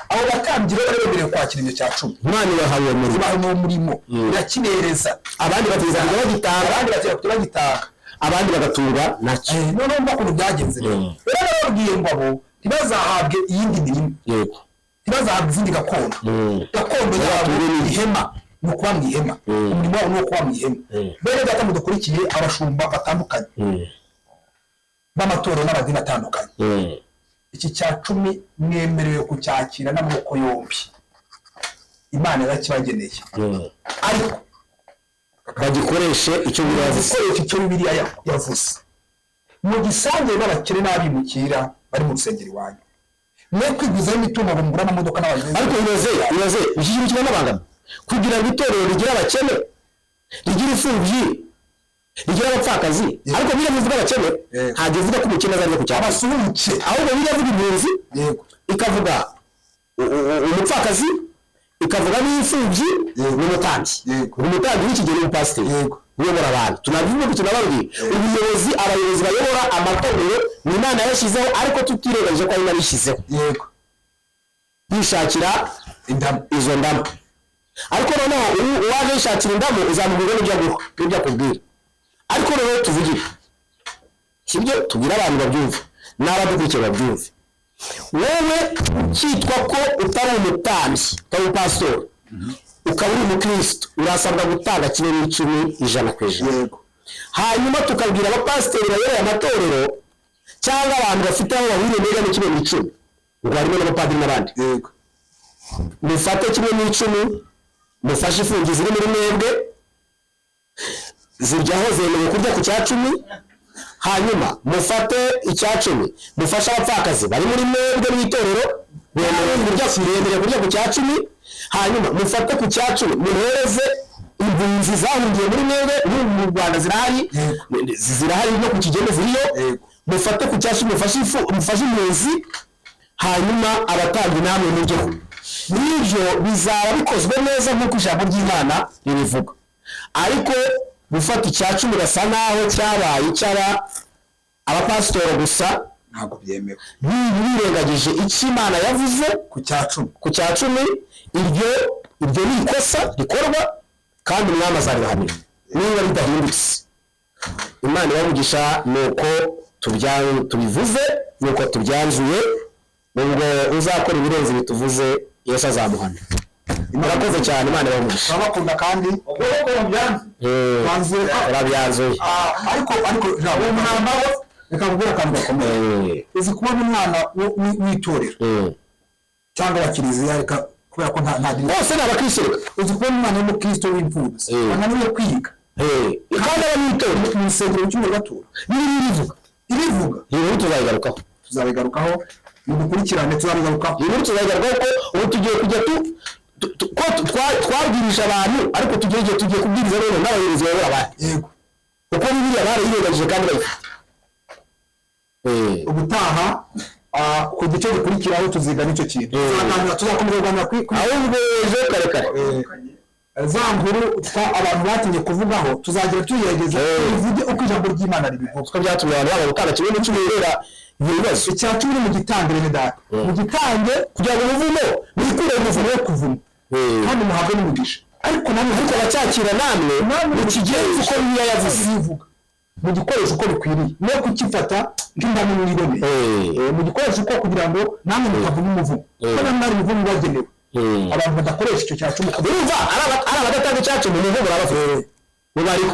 Abo batambyi rero bari bemerewe kwakira ibyo cya cumi. Imana ibahaye uwo murimo. Ibaha uwo murimo, irakibereza. Abandi bategereza kujya bagitanga. Abandi bategereza kujya bagitanga. Abandi bagatunga nacyo. Noneho mva ukuntu byagenze rero. Rero narababwiye ngo abo ntibazahabwe iyindi mirimo. Ntibazahabwe izindi gakondo. Gakondo yabo Bature ihema, ni ukuba mu ihema. Umurimo wabo ni uwo kuba mu ihema. Bene data mudukurikiye, abashumba batandukanye b'amatorero n'amadini atandukanye, iki cya cumi mwemerewe kucyakira n'amaboko yombi, Imana yarakibageneye, ariko bagikoreshe icyo Bibiliya yavuze. Gikoresha icyo Bibiliya yavuze, mugisangire n'abakene n'abimukira bari mu rusengero iwanyu, mwe kwigwizaho imitungo ngo mugure amamodoka n'abagenzi. Ariko ibaze iki kintu kiranabangama, kugira ngo itorero rigire abakene, rigire imfubyi, rigire abapfakazi, ariko Bibiliya ivuga abakene, ntabwo ivuga ko umukene azajya ku cyapa. Abasuhuke. Ahubwo Bibiliya ivuga impunzi, ikavuga umupfakazi, ikavuga n'imfubyi n'umutambyi. Umutambyi w'ikigero n'umupasiteri uyobora abantu. Tunabivuga, tunababwira ubuyobozi, abayobozi bayobora amatorero ni Imana yashyizeho, ariko tutirengagije ko ari nayo yishyizeho yishakira indamu. Izo ndamu. Ariko noneho uwaje yishakira indamu, uzamubwira n'ibyo aguha n'ibyo akubwira. Ariko noneho tuvugire sibyo, tubwire abantu babyumve n'abadukurikiye babyumve: wowe ukitwa ko utari umutambyi, utari umupasitori, ukaba uri umukristo, urasabwa gutanga 1/10, 100%. Hanyuma tukabwira abapasiteri bayoboye amatorero cyangwa abantu bafite aho bahuriye muri 1/10, ngo harimo n'abapadiri n'abandi, mufate 1/10, mufashe imfubyi ziri muri mwebwe, ziryaho, zemewe kurya ku cya cumi. Hanyuma mufate icya cumi, mufashe abapfakazi bari muri mwebwe mu itorero, bemerewe kurya ku cya cumi. Hanyuma mufate ku cya cumi, muhereze impunzi zahungiye muri mwebwe. N'ubu mu Rwanda zirahari, zirahari no ku Kigeme ziriyo. Mufate ku cya cumi, mufashe impunzi, hanyuma abatambyi namwe mujyeho. N'ibyo bizaba bikozwe neza nk'uko ijambo ry'Imana ribivuga. Ariko gufata icya cumi gasa naho cyabaye icy'aba abapasitoro gusa, ntabwo byemewe. Birengagije icyo Imana yavuze ku cya cumi. Ku cya cumi, iryo ni ikosa rikorwa, kandi umwami azaribahanira niba bidahindutse. Imana ibamugisha. Ni uko tubivuze, ni uko tubyanzuye. Ubwo uzakora ibirenze bituvuze, Yesu azamuhana. Murakoze cyane, Imana ibamugisha. Turabakunda kandi. Ubwo ko mubyanze. Twanzuye. Turabyanzuye. Ariko uwo mwambaro, reka nkubwire akantu gakomeye. Uzi kubona umwana w'itorero cyangwa wa kiliziya, reka, kubera ko nta dini. Bose ni abakristo. Uzi kubona umwana w'umukristo w'imfubyi ananiwe kwiga, kandi aba mu itorero, mu rusengero cy'umuriro batura? Bibiliya ibivuga. Ibivuga. Iyi nkuru tuzayigarukaho. Tuzabigarukaho, mudukurikirane, tuzabigarukaho. Iyi nkuru tuzayigarukaho, ko ubu tugiye kujya ko twabwirije abantu, ariko tugiye igihe tugiye kubwiriza rero n'abayobozi bayobora abandi, kuko Bibiliya barayirengagije kandi bayifite. Ubutaha, ku gice gikurikiraho, tuziga n'icyo kintu. Tuzaganira, tuzakomeza kuganira kuri Ahubwo ejo kare kare. Za nkuru abantu batinye kuvugaho, tuzagira tuyigerageza tubivuge uko ijambo ry'Imana ribivuga. Kuko byatumye abantu banga gutanga 1/10 kubera ibyo bibazo. Icya cumi ni mu gitange, bene data, mu gitange, kugira ngo umuvumo wikure, umuvumo wo kuvuma, kandi muhabwe n'umugisha. Ariko namwe, ariko abacyakira namwe mukigenze uko Bibiliya yavuze. Bivuga mu gikoresho uko bikwiriye, no kukifata nk'indamu mwiboneye. Mu gikoresho uko, kugira ngo namwe mutavuma umuvumo, kuko namwe hari umuvumo ubagenewe, abantu badakoresha icyo cya cumi. Urumva ari abadatanga icya cumi, umuvumo urabafite, mubariho.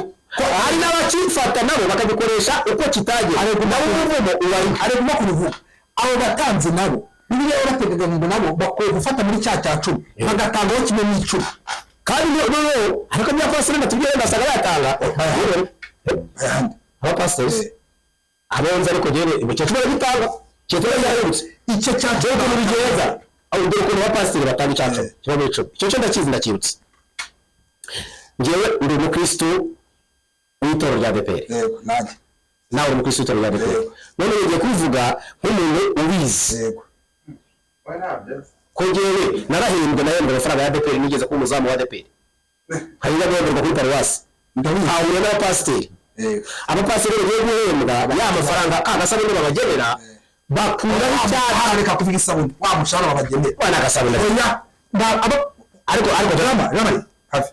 Hari n'abakifata nabo bakagikoresha uko kitagera, nabo umuvumo ubariho. Ariko kubivuga, abo batanze nabo Bibiliya yarategaga ngo nabo bakwiye gufata muri cya cya cumi, bagatangaho 1/10. Kandi noneho ariko niba pasiteri batubwira, basanga bayatanga. Ayandi. Abapasiteri abonze, ariko njyewe icyo cumi baragitanga, icyo cumi cyarahindutse. Icyo cya Dore ukuntu bigenza, aho dore ukuntu abapasiteri batanga icya cumi, 1/10. Icyo cyo ndakizi, ndacyibutse. Njyewe ndi umukristo w'itorero rya ADEPR. Yego, nanjye. Nawe uri umukristo w'itorero rya ADEPR. None ngiye kubivuga nk'umuntu ubizi, ko njyewe narahembwe, nahembwe amafaranga ya ADEPR, nigeze kuba umuzamu wa ADEPR, nkajya guhemberwa kuri paruwasi, nkahura n'abapasiteri. Abapasiteri bagiye guhembwa ya mafaranga agasabune babagenera bakuraho icyaha. Reka kuvuga isabune, wa mushahara babagenera. Wa n'agasabune. Oya, Ariko Rama Rama hafi.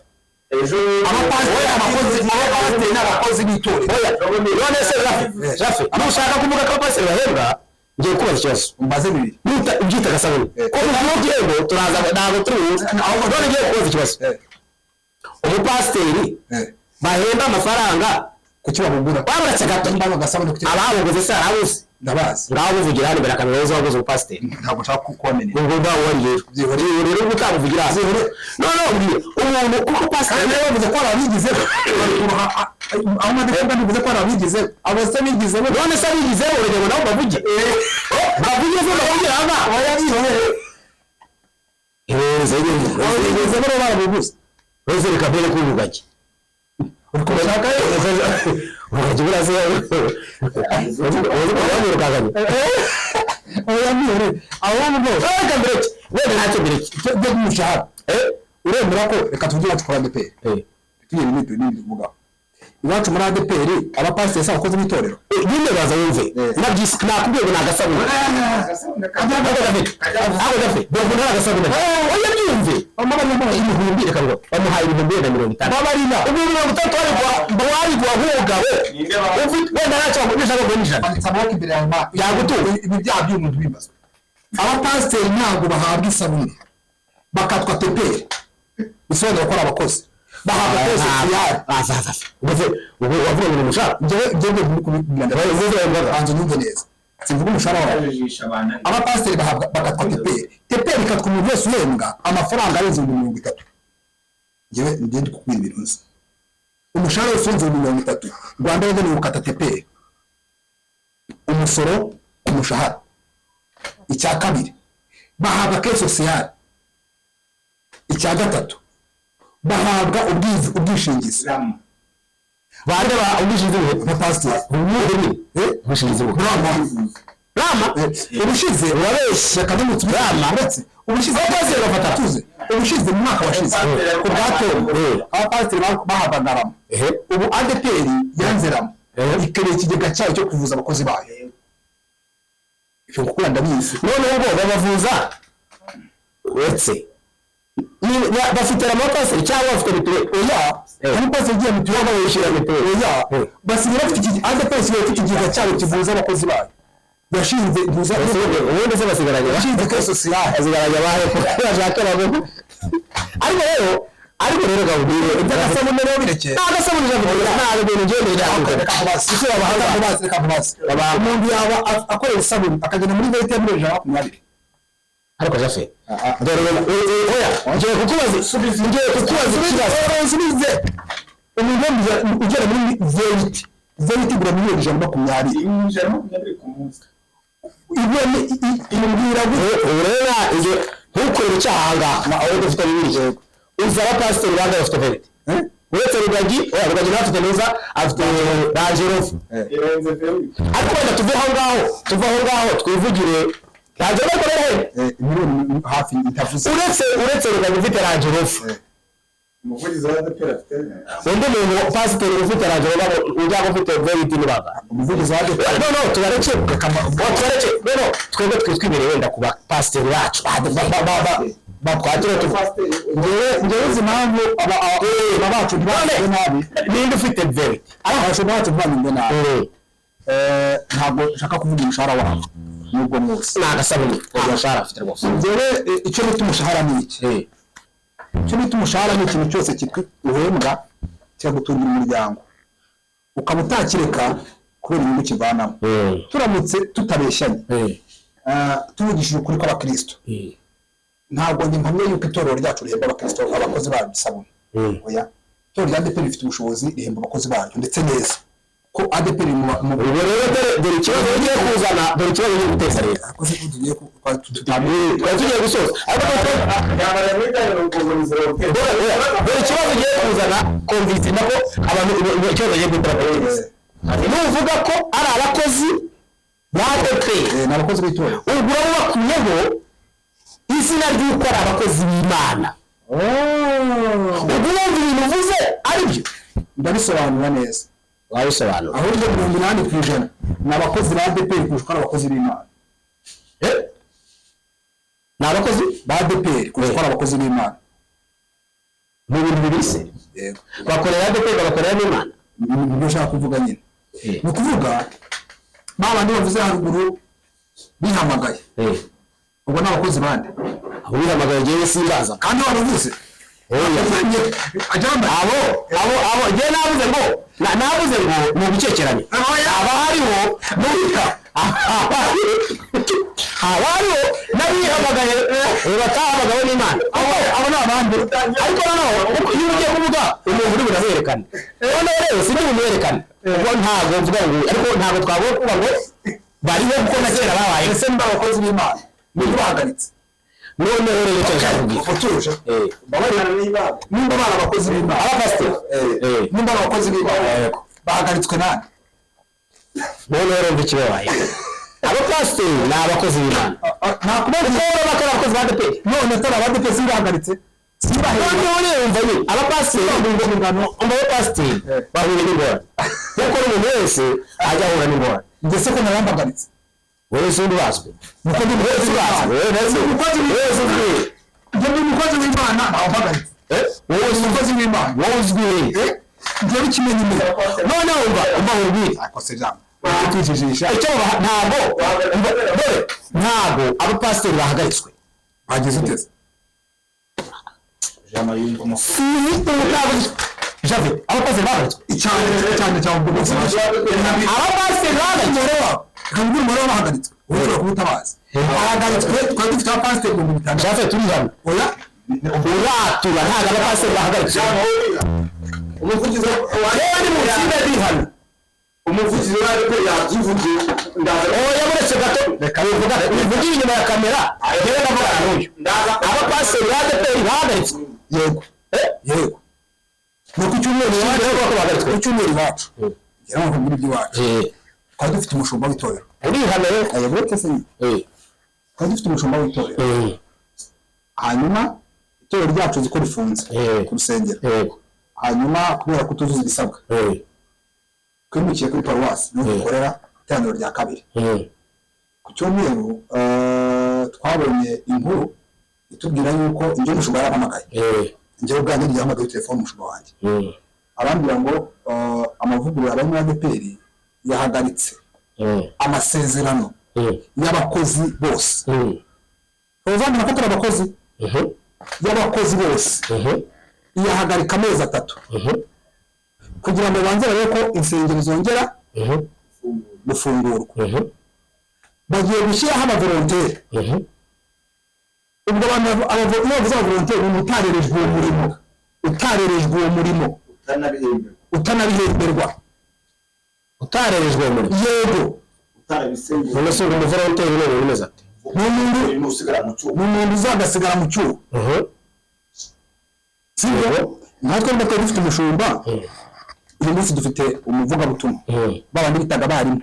Abapasiteri, abakozi, abapasiteri ni abakozi b'itorero. Oya, none se Rafi, Rafi, nushaka kuvuga ko abapasiteri bahembwa, ngiye kubaza ikibazo. Umbaze bibiri. Nuta ubyita agasabune ko mu gihembo turaza, ntabwo turi buze. None ngiye kubaza ikibazo: umupasiteri bahemba amafaranga, Kuki babugura? Baburetse gato. Nimba agasabune kuki? Ababuguze se arabuze? Ndabazi. Ngaho buvugira hano imbere ya kamera, waguze umupasiteri. Ntabwo nshaka kubamenera. Ubwo ngaho wari rero Byihorere. rero ubwo utabuvugira hasi none umbwira umuntu kuko pasiteri Kandi bavuze ko hari abigizeho, aho umaze kuvuga, ntibivuze ko hari abigizeho, abo se bigizeho? None se abigizeho urugero nabo bavuge, bavuge se, bavugira aha? Oya, byihorere. Heza. Abo bigizeho rero barabibuze. Heza, reka mbere ko urugagi Uri kubashaka? Urugagi buraze urugagi. Oya, byihorere ahubwo. Reka mbere wenda ntacyo mbere. Byo by'umushahara, uremera ko, reka tuvuge iwacu kuri ADEPR, tugiye n'ibindi n'ibindi tuvugaho iwacu muri ADEPR, abapasiteri si abakozi b'itorero? Nyine baza wumve, nabyise, nakubwiye ngo ni agasabune. Ako gafe bavuga ni agasabune. Oya, byumve, ibihumbi, reka ngo bamuhaye 260,000. Babarira. 300,000 wari nk'umugabo ufite wenda ntacyo bamugurisha ngo ni 100. Banditse amaboko imbere yawe ma. Yagutunga. Ibi byaha by'umuntu bibazwa. Abapasiteri ntabwo bahabwa isabune bakatwa TPR, bisobanura ko ari abakozi bahabwa caisse sociale. Uvuze ubu wavuga ngo ni umushahara. Njyewe ndi kubibwira, banza unyumve neza, simvuga umushahara wawe. Abapasiteri bahabwa bakatwa TPR. TPR ikatwa umuntu wese uhembwa amafaranga arenze 30,000. Njyewe njye ndi kukubwira ibintu nzi. Umushahara wese urenze 30,000, Rwanda Revenue ukata TPR, umusoro ku mushahara. Icya kabiri, bahabwa caisse sociale. Icya gatatu, bahabwa ubwishingizi. Bande ba ubwishingizi buhe? Abapasiteri. Ubuhe nyine ubwishingizi buhe? Rama. Rama. Ubushize Urabeshya. Reka ndamutse. Rama. Uretse ubushize Abapasiteri bafata. Tuze ubushize, mu mwaka washize ku bwa Tom, abapasiteri bahabwaga rama. Ubu ADEPR yanze rama, ikereye ikigega cyayo cyo kuvuza abakozi bayo. Ibyo kuko ndabizi. Noneho ubwo babavuza uretse bafite rama abapasiteri cyangwa bafite mituweli? Oya, abapasiteri ugiye mituweli Bayishyura mituweli. Oya, basigaye bafite iki, ADEPR isigaye ifite ikigega cyayo kivuza abakozi bayo yashinze ivuza. Ubundi se basigaranye Yashinze caisse sociale. Basigaranye abahe bashaka abagore? Ariko rero gabubwire. Iby'agasabune rero birekeye. Nta gasabune ijambo, nta bintu ngiye mbere. Reka nkubaze, reka nkubaze, reka nkubaze. Umuntu yaba akorera isabune akagenda muri veti ya miliyoni 120? Ariko Jafe, dore oya, ngiye kukubaza ikibazo. Nsubize. Umuntu ugera muri veyiti, veyiti igura miliyoni 120. 120 ku munsi. Ibyo ni imbwira gute? Ubu rero ibyo ntukorere icyaha aha ngaha aho dufite bibiri. Uzi abapasiteri bangahe bafite verite uretse Rugagi? Oya, Rugagi nawe afite neza, afite Range Rover. Irenze veri. Ariko wenda tuve aho ngaho, tuve aho ngaho, twivugire Range Rover ariko rero Miliyoni hafi itavuze. Uretse Rugagi ufite Range Rover, Umuvugizi wa ADEPR afite undi muntu pasiteri ufite Range Rover ujya ufite verite ni baba? Umuvugizi wa ADEPR. No, tubareke. Oh, tubareke. No, twebwe twibereye wenda ku bapasiteri bacu twatire tuvuga. Njyewe uzi impamvu aba bacu ntibameze nabi? Ninde ufite verite? Abashumba bacu ntibameze nabi. Ntabwo nshaka kuvuga umushahara wabo nubwo mwose. Ni agasabune, nta mushahara afite rwose. Njyewe icyo bita umushahara ni iki? Icyo bita umushahara ni ikintu cyose cyitwa uhembwa kikagutungira umuryango, ukaba utakireka kubera inyungu kivanamo. Turamutse tutabeshyanye, tuvugishije ukuri kw'abakristo, ntabwo njye mpamya yuko itorero ryacu rihemba abakristo, abakozi baryo isabune. Oya, itorero rya ADEPR rifite ubushobozi, rihemba abakozi baryo ndetse neza, ko ADEPR mu Ubwo rero dore ikibazo ugiye kuzana, dore ikibazo ugiye guteza rero. Akoze ko tugiye Twari tugiye gusoza ariko Yamara muri gare ubwo dore ikibazo ugiye kuzana konvisi nako abantu, ikibazo ugiye gutera konvisi nuvuga ko ari abakozi ba ADEPR. Ni abakozi b'itorero. Ubwo uraba ubakuyeho izina ry'uko ari abakozi b'Imana. Ubwo wumva ibintu uvuze ari byo? Ndabisobanura neza. Wabisobanura. Ahubwo 80% ni abakozi ba ADEPR kurusha uko ari abakozi b'Imana. Ni abakozi ba ADEPR kurusha uko ari abakozi b'Imana. Mu bintu bibiri se? Yego. Bakorera ADEPR, bagakorera n'Imana. Nibyo nshaka kuvuga nyine. Ni ukuvuga ba bandi bavuze haruguru bihamagaye, ubwo ni abakozi bande? Abo bihamagaye ngewe simbaza. Kandi waravuze Abo ngewe navuze ngo navuze ngo ni ugukekeranya. Aba hariho haba hariho n'abihamagaye batahamagawe n'Imana. Abo ni abandi. Ariko noneho iyo ugiye kuvuga umuntu uri bunaberekane, noneho rero si bumwerekane ubwo ntabwo mvuga ngo, ariko ntabwo twavuga kuvuga ngo bariho kuko na kera babaye. Ese niba abakozi b'Imana niba bahagaritse? Noneho rero icyo nshaka kubwira utuje nimba bari abakozi b'Imana, abapasiteri, nimba ari abakozi b'Imana bahagaritswe nande? Noneho rero ikibabaye, abapasiteri ni abakozi b'Imana. Nta kubaza rero bakora abakozi ba ADEPR. None atari abadeperi simbahagaritse, simbahera. Noneho rero umva nyine abapasiteri, umva abapasiteri bahuye n'ingorane kuko n'umuntu wese ajya ahura n'ingorane. Njye se ko narambagaritse? Wowe si undi ubazwe. Nuko ndi umukozi w'Imana. Wowe si uzwi. Njye ndi umukozi w'Imana, ntawumpagaritse. Wowe Ndi umukozi w'Imana. Wowe uzwi. Njye n'ikimenyimenyi. Noneho umva nkubwire. Akose jambo kwijijisha. Icyo ntabwo dore ntabwo abapasiteri bahagaritswe. Bagize uteze? Jave, abapasiteri bahagaritswe. Icyane cyane cyane ubwo bose Abapasiteri bahagaritswe. Umubare wabo, umubare w'abahagaritswe wowe ushobora kuba utabazi. Bahagaritswe, twari dufite abapasiteri 6000. Jave, turi hano. Oya. Uratura, ntabwo abapasiteri bahagaritswe. Umuvugizi Yewe ni mu itsinda riri hano. Umuvugizi wa ADEPR yabyivugiye, ndaza. Oya, buretse gato, wivugire inyuma ya kamera, yewe ndavugana n'uyu. Abapasiteri ba ADEPR bahagaritswe. Yego, yego, ni ku cyumweru iwacu, ku cyumweru iwacu ngira ngo nkubwire iby'iwacu. Twari dufite umushumba w'itorero. Uri hano rero. Yego, uretse se twari dufite umushumba w'itorero, hanyuma itorero ryacu uzi ko rifunze ku rusengero, hanyuma kubera kutuzuza ibisabwa twimukiye kuri paruwasi niho dukorera iteraniro rya kabiri ku cyumweru. Twabonye inkuru itubwira yuko ibyo umushumba yarampamagaye, njyewe ubwanjye ryahamagaye telefone umushumba wanjye, arambwira ngo amavugurura aba muri ADEPR yahagaritse amasezerano y'abakozi bose. Uruvandimwe ko turi abakozi y'abakozi bose, iyahagarika amezi 3 kugira ngo banze barebe ko insengero zongera gufungurwa. Bagiye gushyiraho abavolonteri. Ubwo abantu iyo bavuze abavolonteri, ni utarerejwe uwo murimo, utarerejwe uwo murimo, utanabihemberwa. Utarerejwe uwo murimo. Yego. None se ubwo umuvolonteri ni umuntu umeze ate? Ni umuntu uzagasigara mu cyuho, sibyo? Natwe niba twari dufite umushumba, uyu munsi dufite umuvugabutumwa, babandi bitaga abarimu,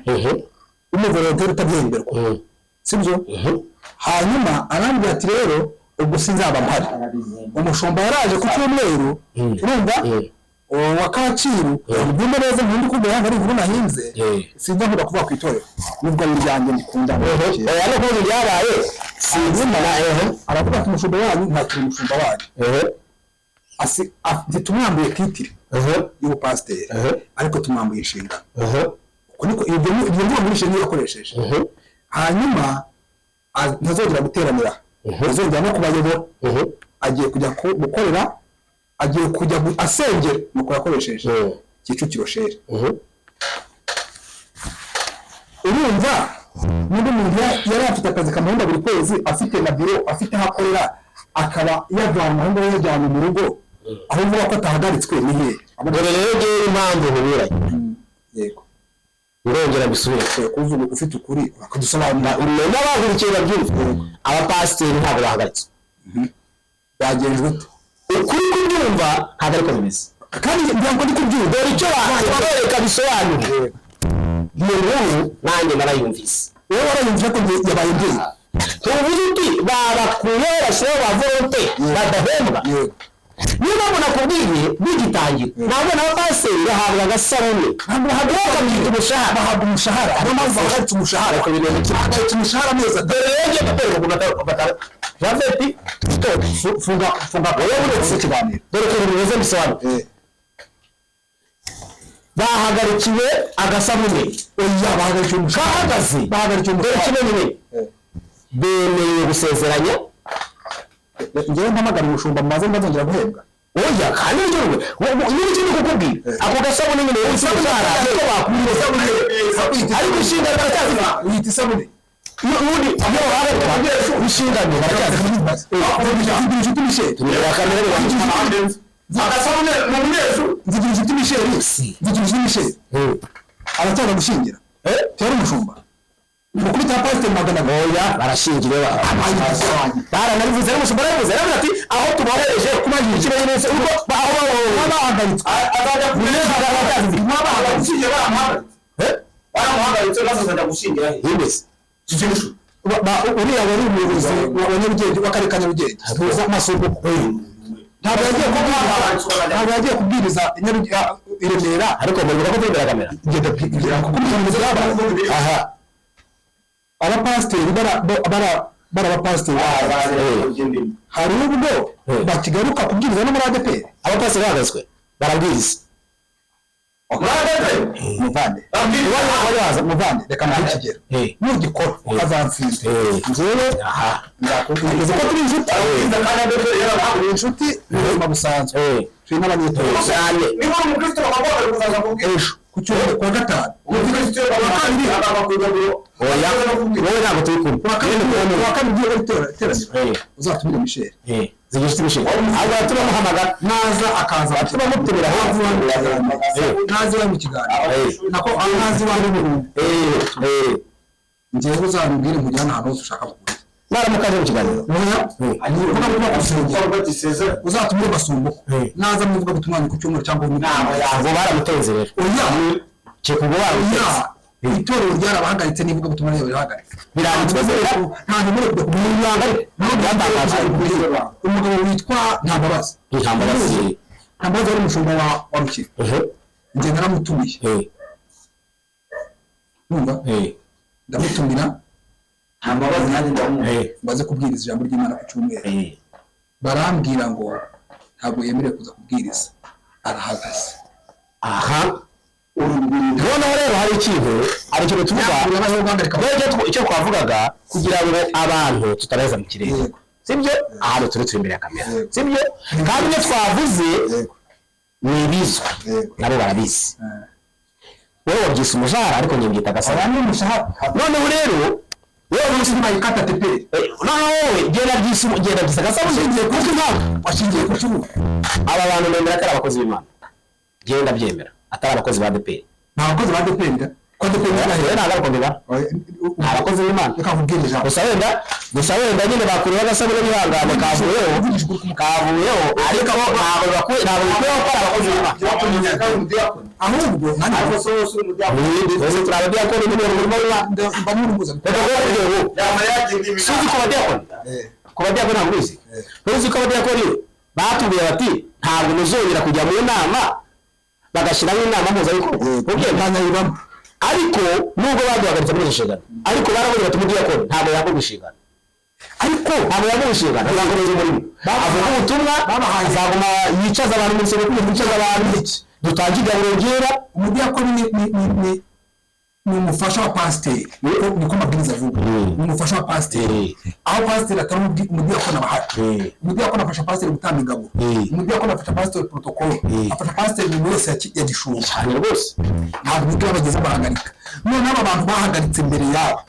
umuvolonteri utabyemberwa, sibyo? Hanyuma arambwira ati rero ubwo sinzaba mpari. Umushumba yaraje ku cyumweru, urumva wa Kacyiru, ubyumve neza, nkunda kubera ari inkuru nahinze, sinjya nkunda kuvuga ku itorero nubwo ari iryanjye ndikunda. Oya, no kuvuga ibyabaye. Hanyuma aravuga ati umushumba wanyu ntakiri umushumba wanyu, ntitumwambuye titire y'ubupasiteri ariko tumwambuye inshingano. Uko niko ibyo mvugo muri niyo yakoresheje. Hanyuma ntazongera guteranira, ntazongera no kubayobora, agiye kujya gukorera, agiye kujya asengera, nuko yakoresheje Kicukiro shere. Urumva n'undi muntu yari afite akazi kamuhemba buri kwezi, afite na biro, afite aho akorera, akaba yavanwa aho ngaho yajyanwe mu rugo, aho uvuga ko atahagaritswe ni hehe? Dore rero ngewe impamvu nkuburanye. Yego. Urongera gusubira. Kuvuga ufite ukuri bakadusobanurira. N'abahurikiye babyumva, abapasiteri ntabwo bahagaritswe. Bagenjwe ute? Ukuri kubyumva ntabwo ariko bimeze. Kandi ntabwo ndi kubyumva. Dore icyo babereka bisobanura mu nkuru, nanjye narayumvise. Wowe warayumvise ko yabaye imbyeyi? Tuvuze uti babakuye bashyiraho ba volonte badahembwa. Niyo mpamvu nakubwiye bigitangira, ntabwo n'abapasiteri bahabwa agasabune, bakabyita umushahara. Bahabwa umushahara, niyo mpamvu bahagaritse umushahara. Bahagaritse umushahara amezi 3. Dore rero ngiye kukwereka ukuntu Japhet, funga funga, wowe uretse ikiganiro. Dore ukuntu bimeze, bisobanura. Bahagarikiwe agasabune. Oya, bahagarikiwe umushahara. Bahagaze. Bahagarikiwe Dore umushahara. kimwe nyine bemerewe gusezeranya. Njyewe mpamagara umushumba mumaze mbazongera guhembwa. Oya, kandi nibyo niba ikindi kukubwira, ako gasabune nyine wowe umushahara niko bakuriye, ariko inshingano baracyazifite. Uyita isabune. Ubundi iyo bahagarika inshingano baracyazifite. Nzigira inshuti Michel. Agasabune ni umunyeshuri. Nzigira inshuti Michel. Nzigira inshuti Michel. Aracyaza gushingira. Cyari umushumba. Mukuru cya pasiteri 200. Oya, barashingira, baranabivuze, n'umushumba yarabivuze, yaravuze ati aho tubohereje ikimenyetso uko aho Bahagaritswe. Azajya Baracyazifite. gushingira, baramuhagaritse. Baramuhagaritse, maze azajya gushingira he? Yemeze. Uriya wari umuyobozi wa Nyarugenge, w'akarere ka Nyarugenge, tuza Masumbuko, ntabwo yagiye kubwiriza, ntabwo yagiye kubwiriza i Remera. Ariko muribuka ko turi imbere ya kamera. Ngenda bwira kuko aha abapasiteri bara abapasiteri hari ubwo bakigaruka kubwiriza no muri ADEPR. Abapasiteri bahagaritswe barabwiriza. Muvande, muvande, reka nahe ikigero nugikora ukazansinda njyewe nzakubwiriza ko turi inshuti, turi inshuti mu buzima busanzwe, turi n'abanyetorero cyane. Niba uri umukristo bakaguhagarika ukaza kubwira ejo ku cyumweru kuwa gatanu. Umukristo bakaguhagarika. Oya, wowe ntabwo turi kumwe. Kuwa kabiri ugiye gutera iteraniro, uzatumire Michel. Zigira inshuti Michel, ahubwo turamuhamagara. Naza akaza turamutumira. Naza iwe mu kiganiro, nako naza iwawe mu rugo, njyewe uzamubwire nkujyane ahantu hose ushaka kugura. Naramukaje mu kiganiro. Uvuga ngo gusengera, uzatumire Masumbuko naza muvuga butumwa ku cyumweru cyangwa mu nama. Ngo baramutenze rero. Oya. Ceka ubwo baramutenze. Oya, itorero ryarabahagaritse n'ivuga butumwa ryayo rirahagarika. Biranditswe. Nta ntumure kujya Ibanga byatangaje. Umugabo witwa Ntambabazi. Ntambabazi. Ntambabazi wari umushumba wa Rukiri, njye naramutumiye. Numva ndamutumira. Ntambabazi nanjye ndamuha. Baze kubwiriza ijambo ry'Imana ku cyumweru, barambwira ngo ntabwo yemerewe kuza kubwiriza, arahagaze. Aha noneho rero hari ikintu, hari ikintu tuvuga. Rero icyo twavugaga kugira ngo abantu tutabaheza mu kirere, sibyo? Ahantu turi turi imbere ya kamera, sibyo? Kandi ibyo twavuze ni ibizwi, nabo barabizi. Wowe wabyise umushahara, ariko njye mbyita agasabune. Noneho rero wowe Umunsi bayikata teperi. Noneho wowe genda byise, genda byise agasabune kuko impamvu washingiye ku kibuga. Aba bantu nemera ko ari abakozi b'Imana, genda byemera atari abakozi ba ADEPR. Ni abakozi ba ADEPR, ko ADEPR rero ntabwo ariko mbibara, ni abakozi b'Imana. Reka nkubwire ijambo. Gusa wenda nyine bakuriye agasabune bihangane, kavuyeho, kavuyeho, ariko ntabwo bakwiye, ntabwo bikwiye ko ari abakozi b'Imana. Ahubwo nanjye Twese turi abadiyakoni nyine mu murimo w'Imana. Mba n'urubuza. Reka kuba ubu suzi ku badiyakoni, ku badiyakoni ntabwo ubizi. Ntuzi ko abadiyakoni batubwiye bati ntabwo muzongera kujya mu nama, bagashyiraho inama mpuzabikorwa. Ntanyayibamo. Ariko nubwo baduhagaritse muri izo nshingano, ariko baravuze bati umudiyakoni ntabwo yahabwa inshingano, ariko ntabwo yahabwa inshingano, azakomeza umurimo, avuga ubutumwa, azaguma yicaza abantu mu nsengero, yicaza abantu, dutange igaburo ryera. Umudiyakoni ni umufasha wa pasiteri, niko amabwiriza avuga, ni umufasha wa pasiteri. Aho pasiteri atari, umudiyakoni aba ahari. Umudiyakoni afasha pasiteri gutanga ingabo, umudiyakoni afasha pasiteri protocole, afasha pasiteri ibintu yose ya gishumba. Cyane rwose. Ntabwo ibyo bageze bahagarika. Noneho aba bantu bahagaritse imbere yabo.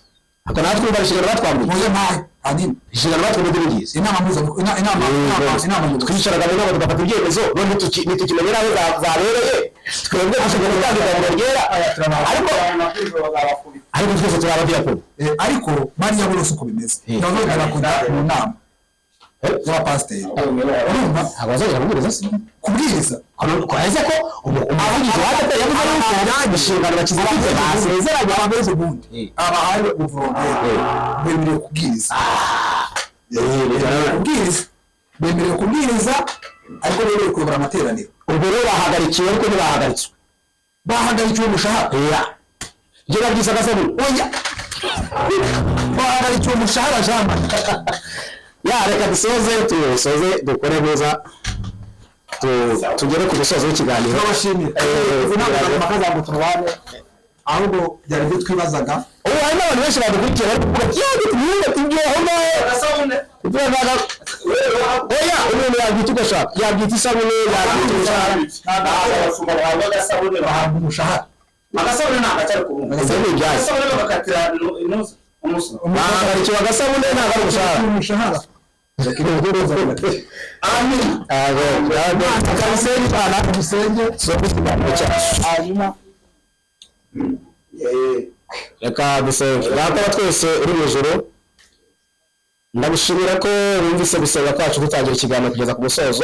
Ako natwe umva inshingano batwambuye. Oya, ntayo nta nini. Inshingano batwambuye ngizi. Inama mpuzabikora, inama nyobozi. Twicaraga mu nama tugafata ibyemezo, none ntitukimenya n'aho zabereye. Twebwe dushobora gutanga igaburo ryera, ariko twese turi abadiyakoni. Ariko bariya bose uko bimeze, ntibazongera kujya mu nama y'abapasiteri, urumva? Ntabwo bazongera kubwiriza se? Kubwiriza. Ese ko umuvugizi wa ADEPR yavuze yuko inshingano bakizifite basezeranye? Ababeje ubundi abahawe ubuvoronteri bemerewe kubwiriza, kubwiriza. Bemerewe kubwiriza, ariko bemerewe kuyobora amateraniro. Ubwo rero bahagarikiwe, ariko ntibahagaritswe. Bahagarikiwe umushahara. Oya, ibyo babyise agasabune. Oya, bahagarikiwe umushahara, Jean Marie. Ya, reka dusoze, tusoze, dukore neza, tugere ku musozo w'ikiganiro. Turabashimira. Izi ntabwo impaka za ngo turwane, ahubwo byari ibyo twibazaga. Ubu hari n'abantu benshi badukurikiye bari kuvuga ati yewe, tumwumve ibyo aho ngaho. Agasabune. Ibyo bavuga. Oya, umuntu yabyita uko ashaka, yabyita isabune, yabyita umushahara. Ntabwo abashumba bahabwa agasabune, bahabwa Bahabwa umushahara. Agasabune ntabwo acyari kubunga. Ibyo ni ibyazi. Agasabune bagakatira inusu umusa. Bahagarikiwe agasabune, ntabwo ari umushahara. Umushahara. Amin. Kabisenge Imana. Dusenge. Tusoze ikiganiro cyacu. Hanyuma Reka dusenge. Data wa twese uri mu ijuru, ndagushimira ko wumvise gusenga kwacu dutangira ikiganiro kugeza ku musozo.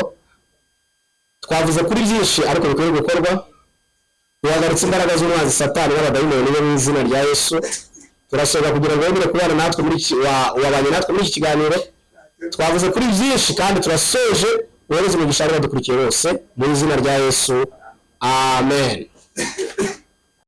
Twavuze kuri byinshi, ariko bikwiye gukorwa. Duhagaritse imbaraga z'umwanzi Satani n'abadayimoni be mu izina rya Yesu. Turasenga kugira ngo wemere kubana natwe muri iki, wabanye natwe muri iki kiganiro. Twavuze kuri byinshi kandi turasoje. Wohereze umugisha abadukurikiye bose mu izina rya Yesu, amen.